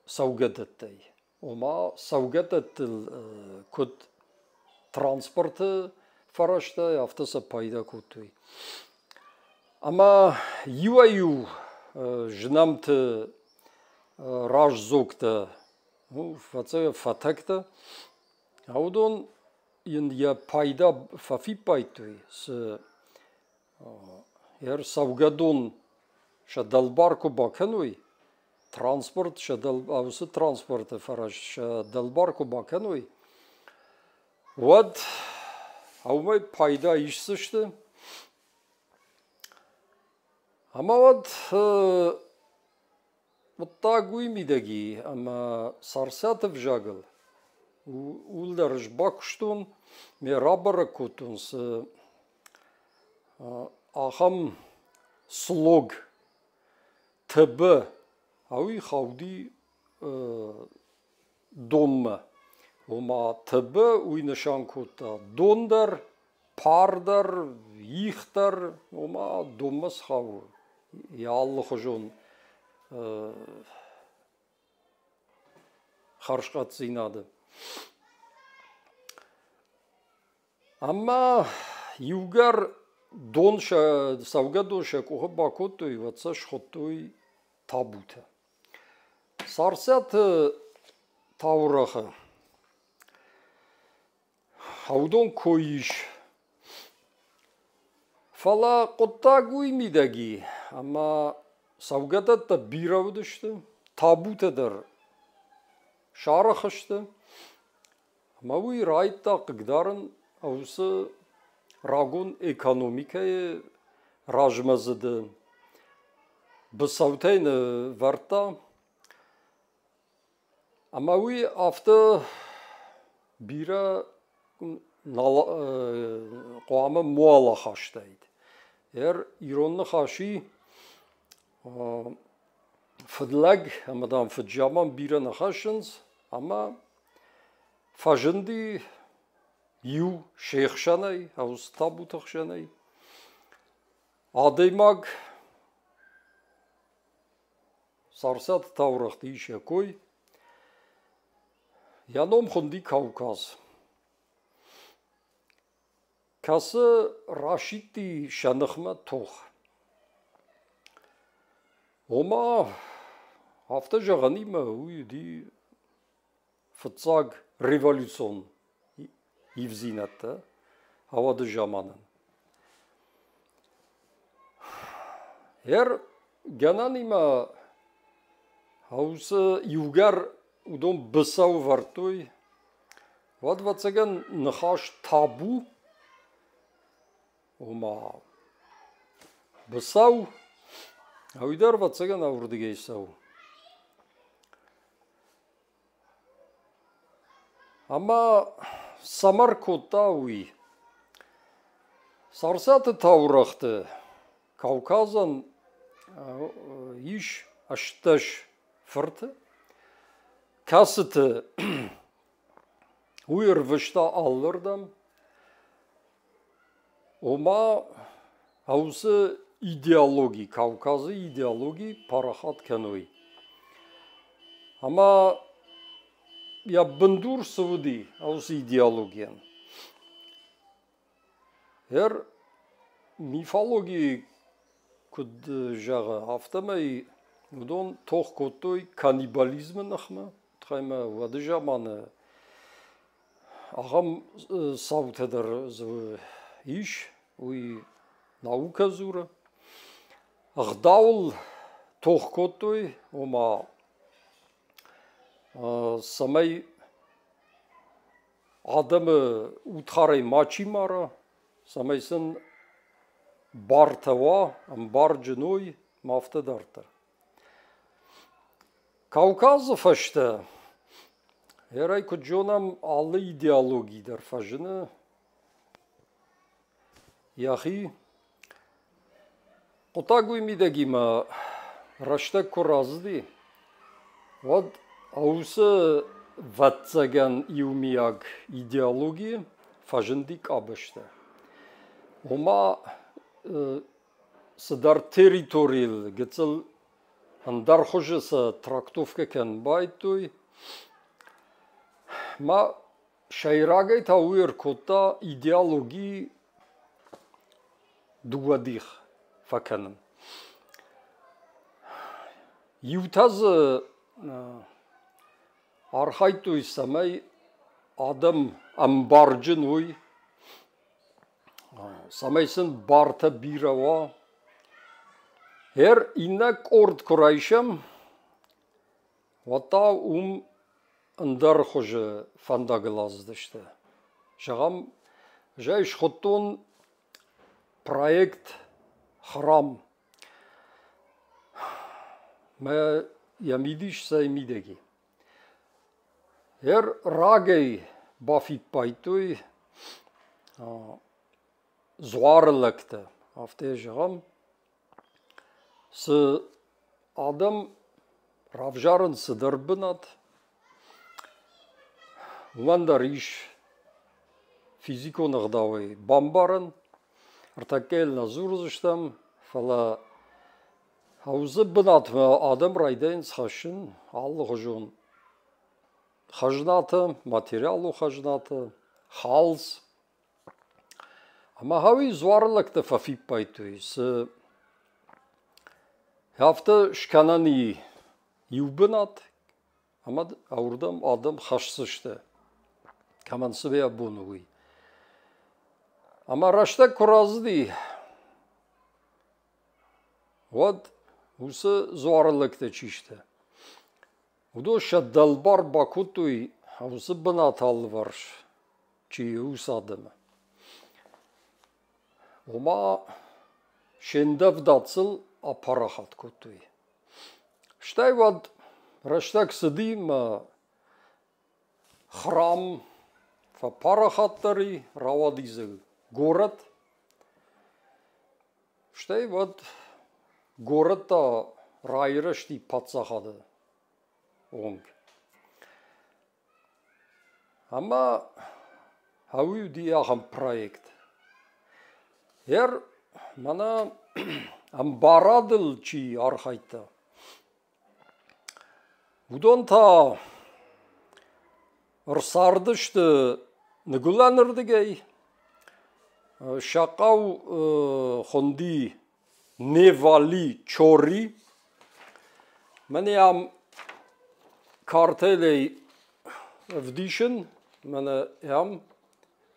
цӕугӕдӕттӕй. Ома цӕугӕдӕттыл куыд транспорты фӕрӕзтӕ, афтӕ сӕ пайда кодтой. Ӕмӕ иуӕй-иу знӕмты раздзогтӕ, ну, фӕтӕгтӕ, уыдон йын йӕ пайда фӕфиппайдтой, цы Цӕугӕдон сӕ дӕлбар куы бакӕной, транспорт сӕ уыцы транспорты фӕрӕз сӕ дӕлбар куы бакӕной, уӕд уымӕй пайда исдзысты. Ӕмӕ уӕд хъуыддаг уый мидӕг и, ӕмӕ Царциаты ӕвзагыл ууыл дӕр ӕз бакуыстон, ме рабӕрӕг кодтон, цы ахӕм слог ТБ, ауый хауди донмӕ. Ома ТБ уый нысан кодта дон дӕр, пар дӕр, их дӕр, ома донмӕ схауы йӕ алыхуызон хӕрзхъӕддзинады. Ӕмӕ иугӕр дон сӕ цӕугӕдон сӕ къухы бакодтой, уӕд сӕ схуыдтой табутӕ. Царциаты таурӕгъы уыдон кой ис. Фӕлӕ хъуыддаг уый мидӕг и, ӕмӕ цӕугӕдӕттӕ бирӕ уыдысты, табутӕ дӕр сарӕх сты. Ӕмӕ уый райдыдта хъыгдарын уыцы рагон экономикӕйы размӕдзыды быцӕутӕй нывӕрдта. Ӕмӕ уый афтӕ бирӕ хъуамӕ муал ахастаид. Ирон ныхас и фыдлӕг ӕмӕ, дам, фыд-заман бирӕ нӕ хӕссынц, ӕмӕ фӕзынди иу се хсӕнӕй, уыцы табуты хсӕнӕй. Адӕймаг Царциаты таурӕгъты ис йӕ кой. Йӕ ном хуынди Кавказ. Кӕцы расидти сӕ ныхмӕ тох. Ома, афтӕ зӕгъӕнимӕ уый уыди фыццаг революцион ивдзинӕдтӕ ауӕды заманӕн. Ӕр гӕнӕнимӕ уыцы иугӕр уыдон быцӕу вӕрдтой, уӕд, ӕвӕццӕгӕн, ныхас табу, ома быцӕу, уый дӕр, ӕвӕццӕгӕн, уырдыгӕй цӕуы. Ӕмӕ цӕмӕ ркодта уый? Царциаты таурӕгъты Кавказӕн ис 18 фырты, кӕцыты Уый ӕрвыста алырдӕм, ома уыцы идеологи, Кавказы идеологи парахат кӕной. Ӕмӕ йӕ бындур цы уыди уыцы идеологийӕн? Ӕр мифологийы куыд зӕгъы, афтӕмӕй уыдон тох кодтой каннибализмы ныхмӕ. Тыххӕй уӕды заманы ахӕм цаутӕ дӕр дзы ис, уый наукӕ дзуры. Ӕгъдауыл тох кодтой, ома цӕмӕй адӕмы удхарӕй мачи мара, цӕмӕй сын бартӕ уа, ӕмбарджын уой, ма афтӕ дарддӕр. Кавказы фӕстӕ, ӕрӕй куыд зонӕм, алы идеологи дӕр фӕзыны йӕхи. Хъуыддаг уый мидӕгимӕ рӕстӕг куы рацыди, уӕд уыцы ӕвӕццӕгӕн иумиаг идеологи фӕзынди къабӕзтӕ. Ома цыдӕр территорийыл гыццыл ӕндӕр хуызы сӕ трактовкӕ кӕнын байдыдтой. Ма сӕйрагӕй та уый ӕркодта идеологи дыууӕ дих фӕкӕнын. Иутӕ дзы архайдтой, цӕмӕй адӕм ӕмбарджын уой, цӕмӕй сын бартӕ бирӕ уа. Гъер иннӕ къорд куы райсӕм, уӕд та уым ӕндӕр хуызы фӕндагыл ацыдысты. Зӕгъӕм, ӕз ӕй схуыдтон проект «Храм». Мӕ йӕ мидис цӕй мидӕг и? Гъер рагӕй бафиппайдтой дзуары лӕгтӕ, афтӕ зӕгъӕм, цы адӕм равзарынц цыдӕр бынат, уымӕн дӕр ис физикон ӕгъдауӕй бамбарӕн. Ӕртӕккӕ йыл нӕ дзурдзыстӕм, фӕлӕ Хъӕуы бынатмӕ адӕм райдайынц хӕссын алыхуызон хӕзнатӕ, материалон хӕзнатӕ, хӕлц. Ӕмӕ хъӕуи дзуарылӕгтӕ фӕфиппайдтой, цы афтӕ скӕнӕн и иу бынат, ӕмӕ уырдӕм адӕм хӕсдзысты, кӕмӕн цы йӕ бон у, уый. Ӕмӕ рӕстӕг куы рацыди, Уӕд уыцы дзуарылӕгтӕ чи сты, уыдон сӕ дӕлбар бакодтой уыцы бынаты алыварс чи уыцы адӕмы. Ома се ндӕвдад сыл апарахат кодтой. Стӕй уӕд рӕстӕг цыди мӕ храм фӕпарахатдӕр и, рауади дзы горӕт. Стӕй уӕд горӕт та райрӕзти паддзахады онг. Ӕмӕ ауый уыди ахӕм проект. Ер мӕнӕ ӕмбарадыл чи архайдта, уыдон та ӕрцардысты ныгуылӕнырдыгӕй. Сӕ хъӕу хуынди Невали Чори. Мӕнӕ ам картелӕй ӕвдисын, мӕнӕ ам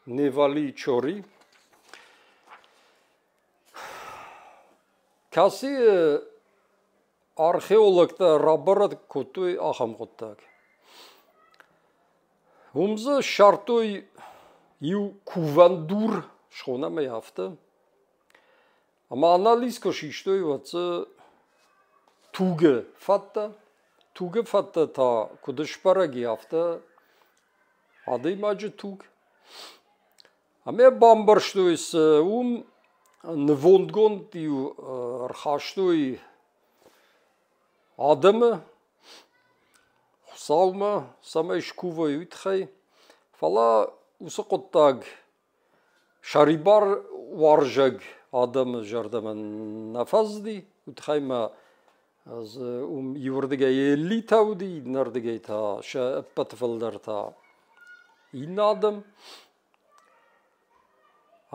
Невали Чори. Кӕцыйы археологтӕ рабӕрӕг кодтой ахӕм хъуыддаг. Уым дзы ссардтой иу кувӕн дур, схонӕм ӕй афтӕ. Ӕмӕ анализ куы систой, уӕд дзы тугы фӕдтӕ. Тугы фӕдтӕ та куыд сбӕрӕг и, афтӕ адӕймаджы туг. Ӕмӕ бамбӕрстой, цы уым нывондгонд-иу ӕрхастой адӕмы Хуыцаумӕ, цӕмӕй скувой, уый тыххӕй. Фӕлӕ уыцы хъуыддаг сӕрибар уарзӕг адӕмы зӕрдӕмӕ нӕ фӕзыди, уый тыххӕй ма дзы уым иуырдыгӕй элитӕ уыди, иннӕрдыгӕй та сӕ ӕппӕты фылдӕр та иннӕ адӕм.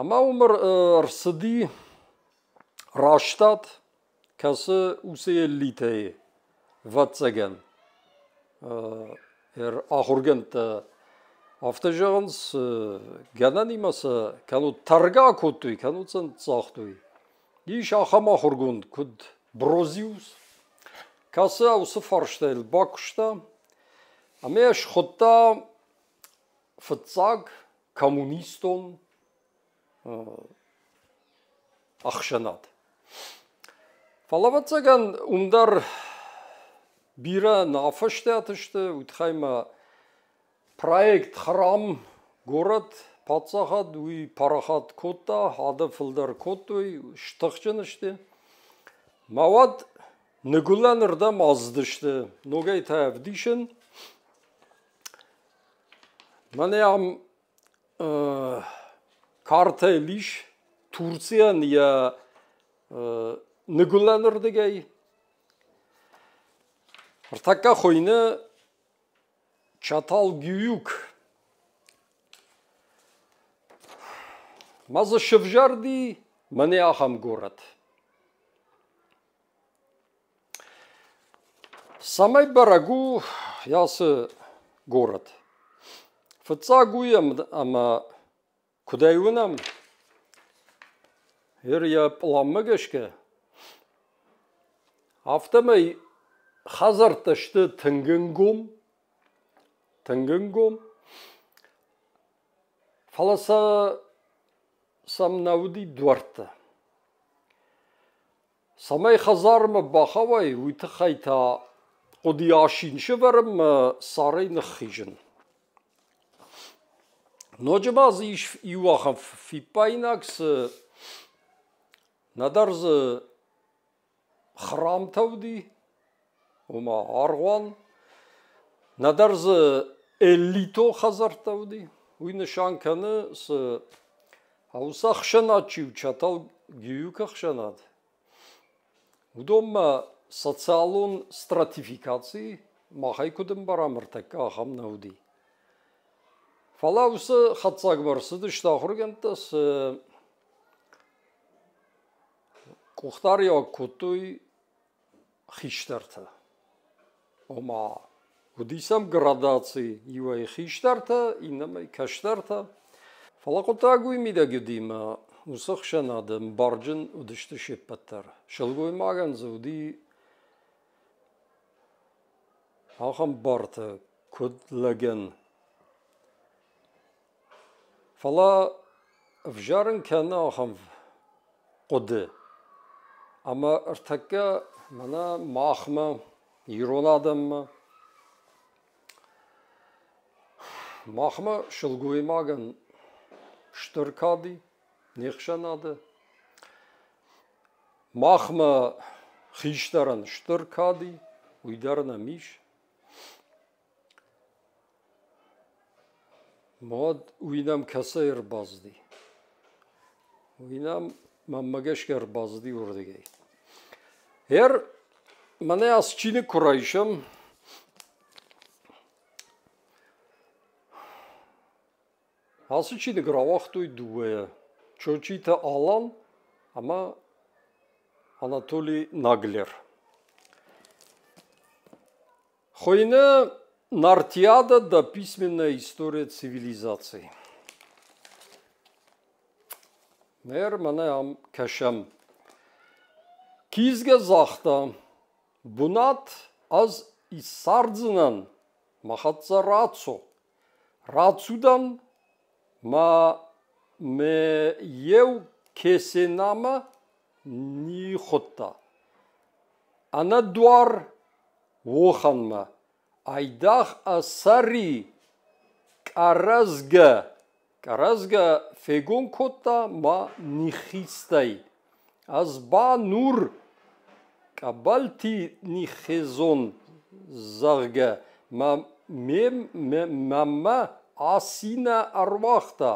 Ӕмӕ уым ӕрцыди растад, кӕцы уыцы элитӕйы, ӕвӕццӕгӕн, ахуыргӕндтӕ афтӕ зӕгъынц, гӕнӕнимӕ сӕ кӕнут тӕргӕ акодтой, кӕнут сӕ ныццагътой. Ис ахӕм ахуыргонд, куыд Брозиус, кӕцы уыцы фарстайыл бакуыста ӕмӕ йӕ схуыдта фыццаг коммунистон ӕхсӕнад. Фӕлӕ, ӕвӕццӕгӕн, уым дӕр бирӕ нӕ афӕстиат сты, уый тыххӕй ма проект «Храм. Город. Паддзахад» уый парахат кодта, адӕм фылдӕр кодтой, стыхджын сты. Мӕ уӕд ныгуылӕнырдӕм аздысты, ногӕй та ӕвдисын. Мӕнӕ ам картӕйыл ис Турцийӕн йӕ ныгуылӕнырдыгӕй. Ӕртӕккӕ хуыйны Чаталгююк. Ма дзы сывзӕрди мӕнӕ ахӕм горӕт. Цӕмӕй бӕрӕг у ацы горӕт? Фыццаг уый, ӕмӕ куыд ӕй уынӕм, йер йӕ пъланмӕ гӕсгӕ, афтӕмӕй хӕдзӕрттӕ сты тынг ӕнгом, тынг ӕнгом, фӕлӕ сӕ сӕм нӕ уыди дуӕрттӕ. Цӕмӕй хӕдзармӕ бахауай, уый тыххӕй та хъуыди асин сӕвӕрынмӕ царӕй ныххизын. Ноджы ма дзы ис иу ахӕм фиппаинаг, цы нӕдӕр дзы храмтӕ уыди, ома аргъуан, нӕдӕр дзы элито хӕдзӕрттӕ уыди. Уый нысан кӕны, цы уыцы ӕхсӕнад чи у, Чатал-Гююк ӕхсӕнад, уыдонмӕ социалон стратификаци махӕй куыд ӕмбарӕм, ӕртӕккӕ ахӕм нӕ уыди. Фӕлӕ уыцы хатдзӕгмӕ ӕрцыдысты ахуыргӕндтӕ, цы къухдариуӕг кодтой хистӕртӕ. Ома, уыди сӕм градаци иуӕй хистӕртӕ, иннӕмӕй кӕстӕртӕ. Фӕлӕ хъуыддаг уый мидӕг уыди, ӕмӕ уыцы ӕхсӕнады ӕмбарджын уыдысты се ппӕт дӕр. Сылгоймагӕн дзы уыди ахӕм бартӕ, куыд лӕгӕн. Фӕлӕ ӕвзарын кӕны ахӕм хъуыды, ӕмӕ ӕртӕккӕ мӕнӕ махмӕ, ирон адӕммӕ, махмӕ сылгоймагӕн стыр кад и не хсӕнады. Махмӕ хистӕрӕн стыр кад и, уый дӕр нӕм ис. Мад уый нӕм кӕцӕй ӕрбацыди? Уый нӕм мӕнмӕ гӕсгӕ ӕрбацыди уырдыгӕй. Ӕр мӕнӕ ацы чиныг куы райсӕм, ацы чиныг рауагътой дыууӕйӕ: Чочиты Алан ӕмӕ Анатолий Наглер. Хуыйны Нартиада да письменная история цивилизации. Ныр мӕнӕ ам кӕсӕм. Кизгӕ загъта, бунат ӕз иссардзынӕн, мӕ хӕццӕ рацо. Рацудан ма ме еу кесенамӕ ниххудта. Ӕнӕдуар уохӕнмӕ айдагъ ӕ сӕри къӕрӕзгӕ, къӕрӕзгӕ фегон кодта ма ниххизтӕй. Ӕз ба нур къӕбӕлти ниххезон, зӕгъгӕ, мӕмӕ асинӕ ӕруагъта,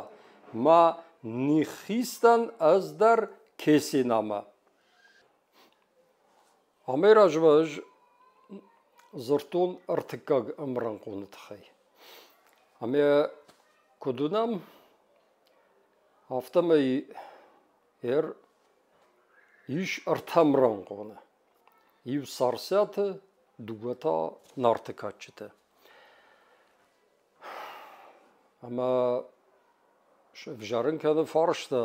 ма ниххизтӕн ӕз дӕр Кесенамӕ. Амӕй размӕ ӕз дзырдтон ӕртыккаг ӕмрӕнхъоны тыххӕй. Ӕмӕ куыд уынӕм, афтӕмӕй ис ӕртӕ ӕмрӕнхъоны. Иу Царциаты, дыууӕ та Нарты кадджытӕ. Ӕмӕ сӕвзӕрын кӕны фарста,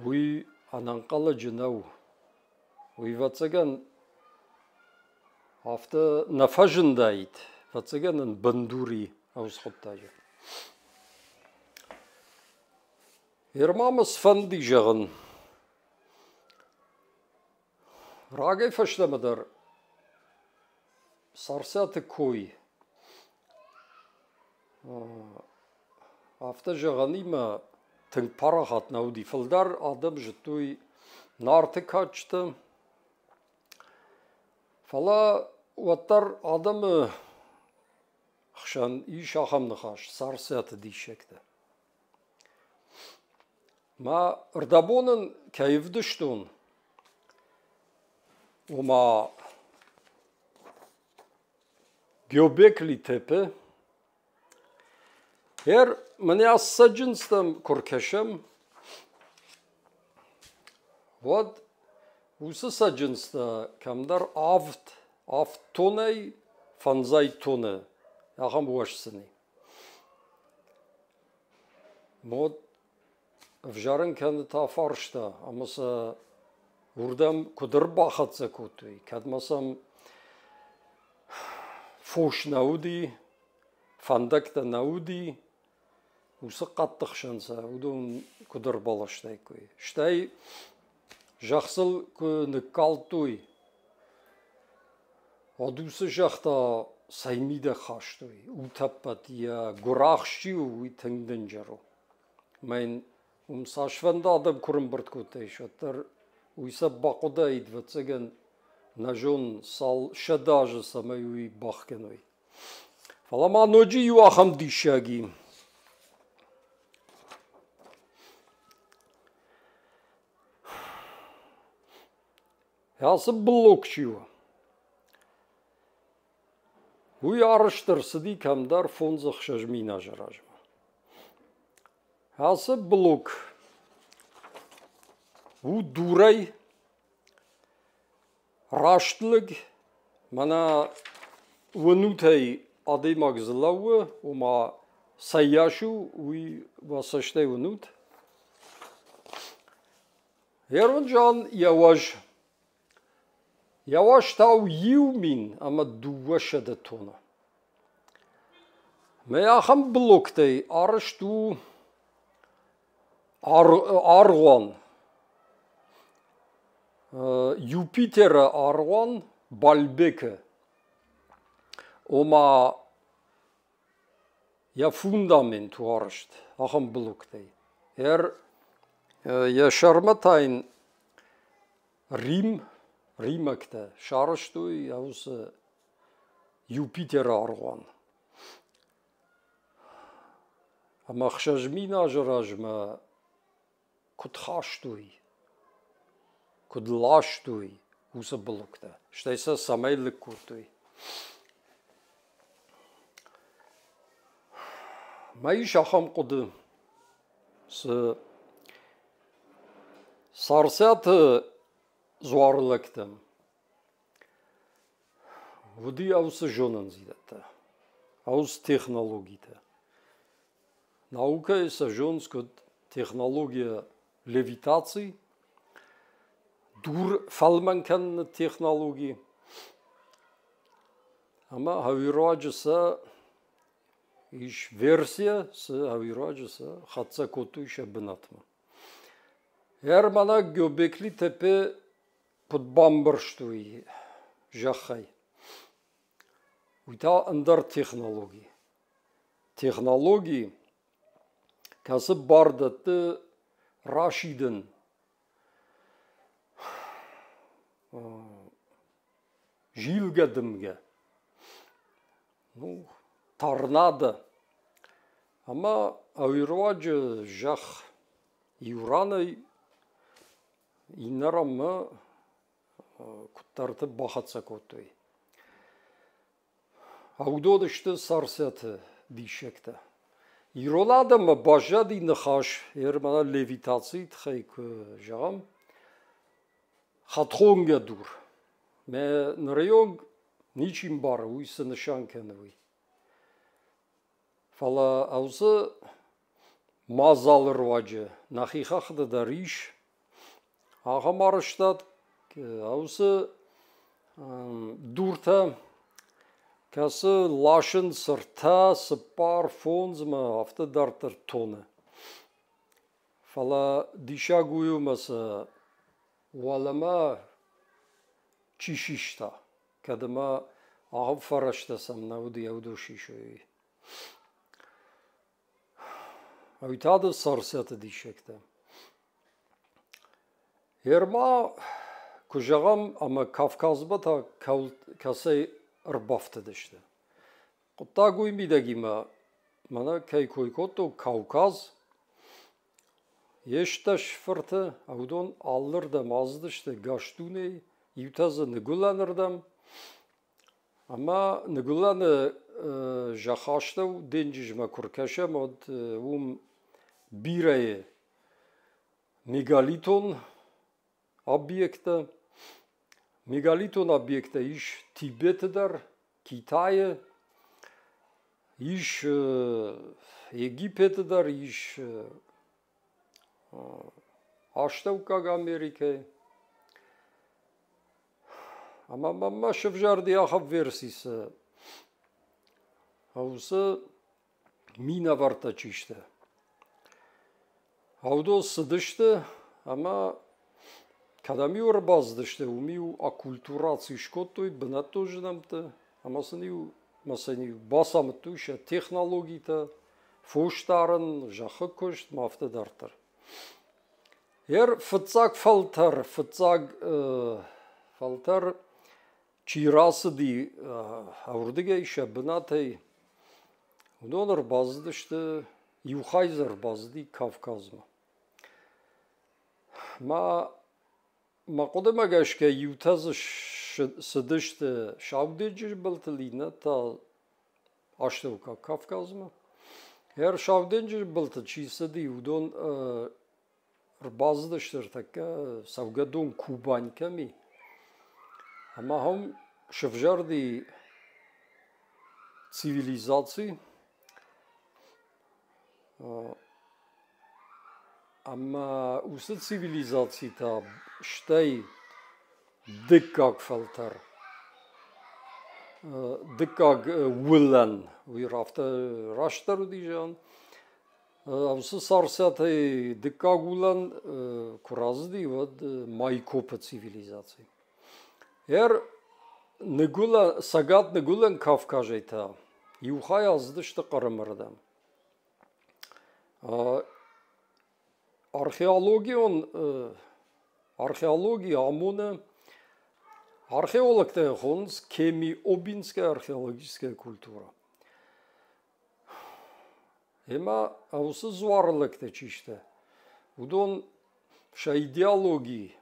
уый ӕнӕнхъӕлӕджы нӕу. Уый, ӕвӕццӕгӕн, афтӕ нӕ фӕзындаид, ӕвӕццӕгӕн ын бындур и уыцы хъуыддаджы. Ерма мӕ сфӕнди зӕгъын, рагӕй фӕстӕмӕ дӕр Царциаты кой афтӕ зӕгъӕнимӕ тынг парахат нӕ уыди. Фылдӕр адӕм зыдтой Нарты кадджытӕ, фӕлӕ уӕддӕр адӕмы хсӕн ис ахӕм ныхас Царциаты диссӕгтӕ. Мӕ рдӕбон ын кӕй ӕвдыстон, ома Гёбекли Тепе, ӕр мӕнӕ цӕджындзтӕм куы ркӕсӕм, уӕд уыцы цӕджындзтӕ кӕмдӕр авд тонӕй фӕндзай тоны ахӕм уӕзцыни. Мод ӕвзарын кӕны та фарста, ӕмӕ сӕ уырдӕм куыд ӕрбахӕццӕ кодтой, кӕд ма сӕм фос нӕ уыди, фӕндӕгтӕ нӕ уыди, уыцы хъӕдты хсӕн сӕ уыдон куыд ӕрбаластаиккой. Стӕй зӕхх сыл куы ныккалдтой, уӕд уыцы зӕхх та цӕй мидӕг хастой, утӕппӕт йӕ гуырахст чи у, уый тынг дынджыр у. Ӕмӕ йын уым цасфӕнды адӕм куы рымбырд кодтаис, уӕддӕр уый сӕ бахъуыдаид, ӕвӕццӕгӕн, нӕ зонын, цал сӕдӕ азы цӕмӕй уый бахгӕной. Фӕлӕ ма ноджы иу ахӕм диссаг и. Ацы блок чи у, уый арӕзт ӕрцыди кӕмдӕр 5-6 мин азы размӕ. Ацы блок у дурӕй раст лыг, мӕнӕ уынутӕй адӕймаг дзы лӕууы, ома цӕйас у, уый уӕ цӕстӕй уынут. Ерунджан йӕ уӕз. Йӕ уӕз та у 1200 тонны. Мӕ ахӕм блоктӕй арӕзт у аргъуан. Юпитеры аргъуан Бальбекы. Ома йӕ фундамент у арӕзт ахӕм блоктӕй. Йӕ сӕрмӕ та йын Рим, римӕгтӕ сарӕзтой уыцы Юпитеры аргъуан. Ӕмӕ 6000 азы размӕ куыд хастой, куыд ластой уыцы блоктӕ, стӕй сӕ цӕмӕй лыг кодтой. Мӕ ис ахӕм хъуыды, цы Царциаты дзуарылӕгтӕм уыди ӕуцы зонындзинӕдтӕ, ӕуц технологитӕ. Наукӕйы сӕ зонынц куыд технология левитаци, дур фӕлмӕн кӕныны технологи ӕмӕ хӕуируаджы сӕ ис версия, цы хӕуируаджы сӕ хӕццӕ кодтой сӕ бынатмӕ. Ӕрмӕнӕг Гёбекли Тепе куыд бамбӕрстой зӕххӕй, уый та ӕндӕр технологи. Технологи, кӕцы бар дӕтты расидын зилгӕ дымгӕ. Ну, торнадо. Ӕмӕ уый руаджы зӕхх иу ранӕй иннӕ ранмӕ куыддӕрты бахӕццӕ кодтой. Уыдон сты Царциаты диссӕгтӕ. Ирон адӕммӕ баззади ныхас, мӕнӕ левитацийы тыххӕй куы зӕгъӕм, хӕдхонгӕ дур. Мӕ нырыонг ничи мбары, уый цы нысан кӕны, уый. Фӕлӕ уыцы мадзалы руаджы нӕхи хӕхты дӕр ис ахӕм арӕзтад, уыцы дуртӕ, кӕцы ласынц ӕртӕ, цыппар, фондзмӕ, афтӕ дарддӕр тоны. Фӕлӕ диссаг уый у, ӕмӕ сӕ уӕлӕмӕ чи систа, кӕд ӕмӕ ахӕм фӕрӕзтӕ сӕм нӕ уыди, уыдон сисой. Уый та дын Царциаты диссӕгтӕ. Ерма, куы зӕгъӕм, ӕмӕ Кавказмӕ та кӕцӕй ӕрбафтыдысты. Хъуыддаг уый мидӕгимӕ, мӕнӕ кӕй кой кодтон, Кавказ, йе стӕс фырты, уыдон алырдӕм ацыдысты Гастунӕй, иутӕ дзы ныгуылӕнырдӕм, ӕмӕ ныгуылӕны зӕххастӕу денджызмӕ куы ркӕсӕм, уӕд уым бирӕ мегалитон объекттӕ. Мегалитон объекттӕ ис Тибеты дӕр, Китайы, ис Египеты дӕр, ис Астӕуккаг Америкӕйы. Ӕмӕ мӕнмӕ сӕвзӕрди ахӕм верси, цы уыцы минӕвӕрттӕ чи сты. Уыдон цыдысты ӕмӕ кӕдӕм-иу ӕрбацыдысты, уым-иу аккультураци скодтой бынӕттон зынӕмтты ӕмӕ сын-иу ӕмӕ сын-иу бацамыдтой сӕ технологитӕ, фосдарын, зӕххы куыст ӕмӕ афтӕ дарддӕр. Ер фыццаг фӕлтӕр, фыццаг фӕлтӕр чи рацыди ӕврдыгӕй сӕ бынатӕй, уыдон ӕрбацыдысты, иу хай дзы ӕрбацыди Кавказмӕ. Мӕ мӕ хъуыдымӕ гӕсгӕ иутӕ дзы цыдысты Сау денджызы былтыл, иннӕтӕ Астӕуккаг Кавказмӕ. Сау денджызы былты чи цыди, уыдон ӕрбацыдысты ӕртӕккӕ цӕугӕдон Кубань кӕм и, ӕмӕ ахӕм сӕвзӕрди цивилизаци ӕмӕ уыцы цивилизаци та стӕй дыккаг фӕлтӕр, дыккаг уылӕн, уый афтӕ растдӕр уыди зӕгъӕн, Уыцы Царциатӕй дыккаг уылӕн куы рацыди, уӕд Майкопы цивилизаци. Ӕр ныгуылӕн, цӕгат-ныгуылӕн Кавказӕй та иу хай ацыдысты Хъырымы рдӕм. Археологион археологи амоны археологтӕ хонынц Кеми-Обинская археологическая культура. Ӕмӕ уыцы дзуары лӕгтӕ чи сты, уыдон сӕ идеологи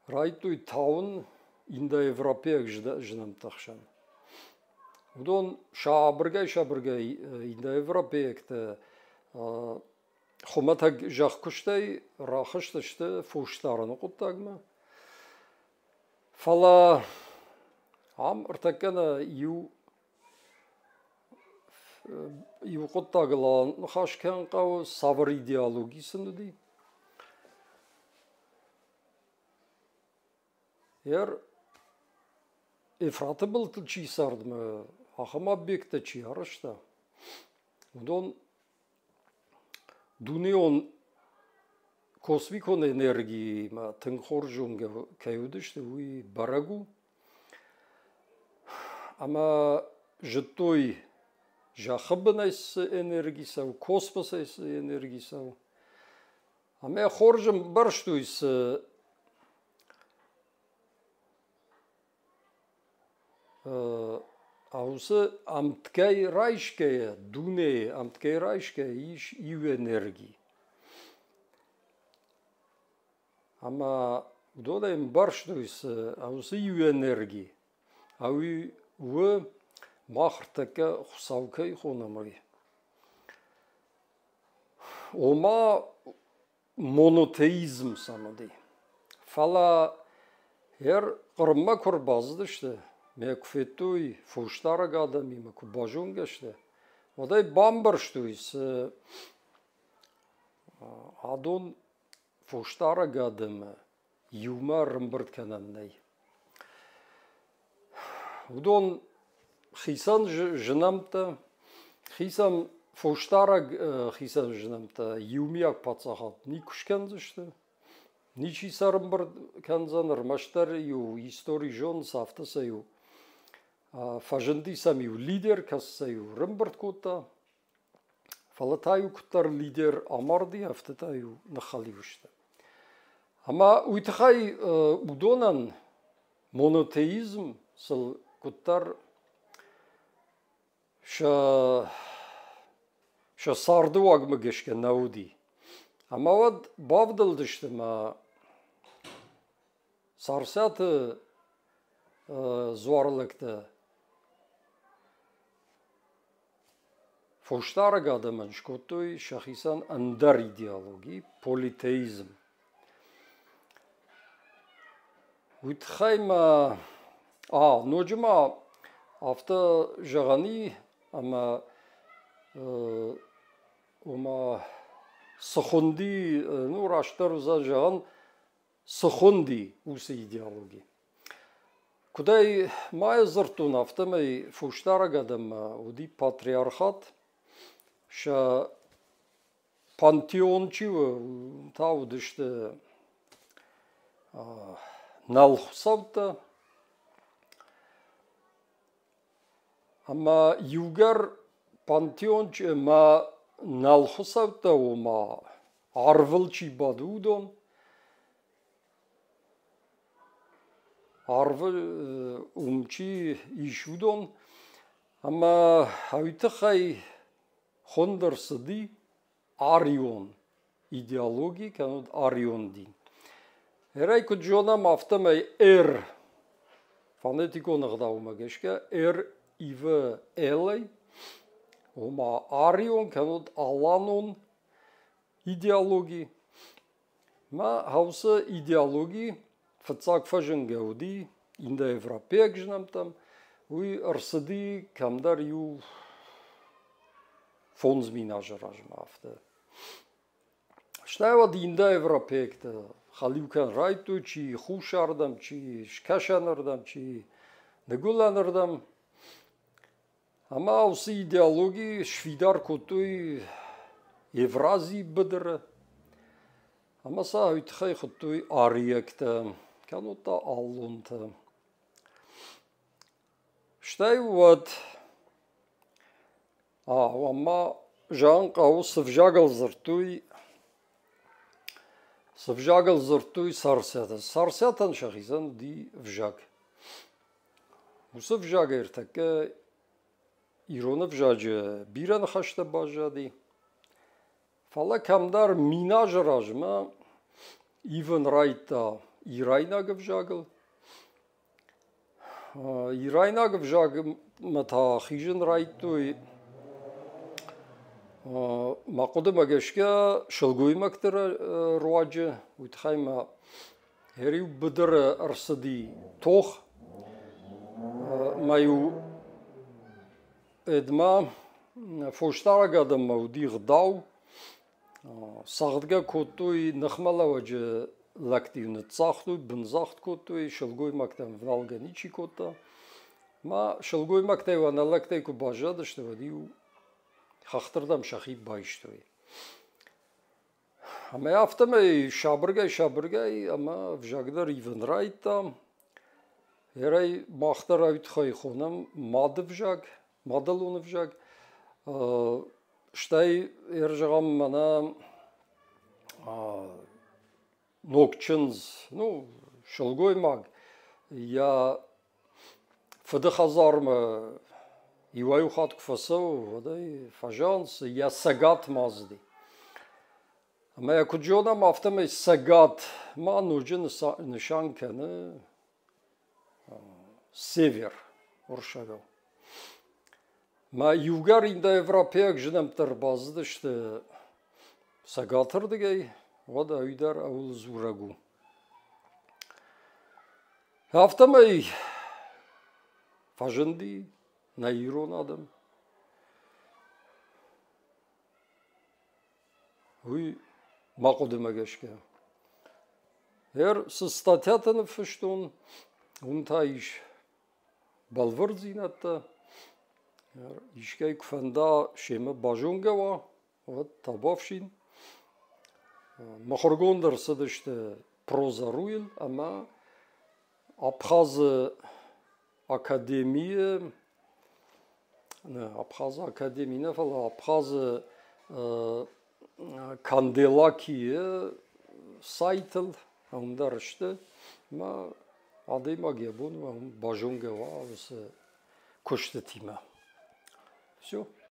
райдыдтой тауын индоевропейаг знӕмтты хсӕн. Уыдон сабыргай-сабыргай индоевропейӕгтӕ хуымӕтӕг зӕхкуыстӕй рахызтысты фосдарыны хъуыддагмӕ. Фӕлӕ ам ӕртӕккӕ нӕ иу Иу хъуыддагыл ныхас кӕнын хъӕуы, цавӕр идеологи сын уыди. Ер Ефраты былтыл чи цард ӕмӕ ахӕм объекттӕ чи арӕзта, уыдон дунеон космикон энергиимӕ тынг хорз зонгӕ кӕй уыдысты, уый бӕрӕг у. Ӕмӕ зыдтой, зӕххы бынӕй цы энерги цӕуы, космосӕй цы энерги цӕуы. Ӕмӕ хорз ӕмбӕрстой, цы Уыцы ӕмткӕй райсгӕйӕ, дунейы ӕмткӕй райсгӕйӕ ис иу энерги. Ӕмӕ уыдонӕй ӕмбӕрстой, цы уыцы иу энерги, ӕви у мах ӕртӕккӕ Хуыцау кӕй хонӕм, уый. Ома монотеизм сӕм уыди. Фӕлӕ йӕ Хъырыммӕ куы ӕрбацыдысты, мӕ куы федтой фосдарӕг адӕмимӕ, куы базонгӕ сты, уӕд ӕй бамбӕрстой, цы адон фосдарӕг адӕмы иумӕ ӕрӕмбырд кӕнӕн нӕй. Уыдон хицӕн зынӕмттӕ, хицӕн фосдарӕг хицӕн зынӕмттӕ иумиаг паддзахад никуы скӕндзысты, ничи сӕ ӕрӕмбырд кӕндзӕн, ӕрмӕстдӕр иу истори зонынц, афтӕ сӕ иу фӕзынди сӕм иу лидер, кӕцы сӕ иу ӕрӕмбырд кодта. Фӕлӕ та-иу куыддӕр лидер амарди, афтӕ та-иу ныххӕлиу сты. Ӕмӕ уый тыххӕй уыдонӕн монотеизм сыл куыддӕр сӕ, сӕ царды уагмӕ гӕсгӕ нӕ уыди. Ӕмӕ уӕд бавдӕлдысты мӕ Царциаты дзуарылӕгтӕ Фосдарӕг адӕмӕн скодтой сӕхицӕн ӕндӕр идеологи – политеизм. Уый тыххӕй ма ноджы ма афтӕ зӕгъӕн и, ӕмӕ ома цы хуынди, ну растдӕр уыдзӕн зӕгъӕн, цы хуынди уыцы идеологи. Куыдӕй ма йӕ дзырдтон, афтӕмӕй фосдарӕг адӕммӕ уыди патриархат, сӕ пантеон чи у, та уыдысты нӕлхуыцӕуттӕ. Ӕмӕ иугӕр пантеон ӕмӕ нӕлхуыцӕуттӕ, ома арвыл чи бады, уыдон, арвы уым чи ис, уыдон. Ӕмӕ уый тыххӕй хуынд ӕрцыди арион идеологи кӕнӕ арион дин. Эрӕй куыд зонӕм, афтӕмӕй эр фонетикон ӕгъдаумӕ гӕсгӕ эр ивы л-ӕй, ома арион кӕнӕ аланон идеологи. Мӕ хаусы идеологи фыццаг фӕзынгӕ уыди индоевропейаг знӕмтӕм. Уый ӕрцыди кӕмдӕр иу 5000 азы размӕ афтӕ. Стӕй уӕд индоевропейӕгтӕ хӕлиу кӕнын райдыдтой, чи хуссарырдӕм, чи скӕсӕнырдӕм, чи ныгуылӕнырдӕм. Ӕмӕ уыцы идеологи сфидар кодтой Евразийы быдыры ӕмӕ сӕ уый тыххӕй хуыдтой ариӕгтӕ, кӕннод та аллонтӕ. Стӕй уӕд ӕмӕ зӕгъын хъӕуы, цы взагыл дзырдтой, цы взагыл дзырдтой Царциатӕ. Царциатӕн сӕхицӕн уыди взаг. Уыцы ӕвзагӕй ӕртӕккӕ ирон ӕвзаджы бирӕ ныхӕстӕ баззади. Фӕлӕ кӕмдӕр 1000 азы размӕ ивын райдыдта ирайнаг ӕвзагыл. Ирайнаг ӕвзагмӕ та хизын райдыдтой, мӕ хъуыдымӕ гӕсгӕ, сылгоймӕгты руаджы. Уый тыххӕй ма Ӕриу быдыры ӕрцыди тох, ӕмӕ-иу Эдмӕ фосдарӕг адӕммӕ уыди гъдау, цӕгъдгӕ кодтой ныхмӕлӕуӕджы лӕгты-иу ныццагътой, бындзагъд кодтой, сылгоймӕгтӕм ӕвналгӕ ничи кодта. Ма сылгоймӕгтӕ-иу ӕнӕ лӕгтӕй куы баззадысты, уӕд-иу хӕхтырдӕм сӕхи байстой. Ӕмӕ афтӕмӕй сабыргай-сабыргай ӕмӕ ӕвзаг дӕр ивын райдыдта. Ерӕй мах дӕр ӕй тыххӕй хонӕм мады взаг, мадӕлон ӕвзаг. Стӕй, ер зӕгъӕм, мӕнӕ ног чындз, ну, сылгоймаг йӕ фыды хӕдзармӕ Иуӕй-иу хатт куы фӕцӕуы, уӕд ӕй фӕзӕгъынц, йӕ цӕгатмӕ ацыди. Ӕмӕ йӕ куыд зонӕм, афтӕмӕй цӕгат ма ноджы нысан кӕны север уырыссагау. Мӕ иугӕр индоевропейаг зынӕмттӕ ӕрбацыдысты цӕгатырдыгӕй, уӕд уый дӕр ӕуыл дзурӕг у. Афтӕмӕй фӕзынди нӕ ирон адӕм. Уый мӕ хъуыдымӕ гӕсгӕ. Ӕр цы статьятӕ ныффыстон, уым та ис бӕлвырддзинӕдтӕ. Искӕй куы фӕнда семӕ базонгӕ уа, уӕд табуафсин. Мыхуыргонд ӕрцыдысты проза-руйыл ӕмӕ Абхазы академийы Абхазы академи нӕ, фӕлӕ Абхазы Канделакийы сайтыл уым дӕр сты. Ӕмӕ адӕймаг йӕ бон у базонгӕ уа уыцы куыстытимӕ. Все.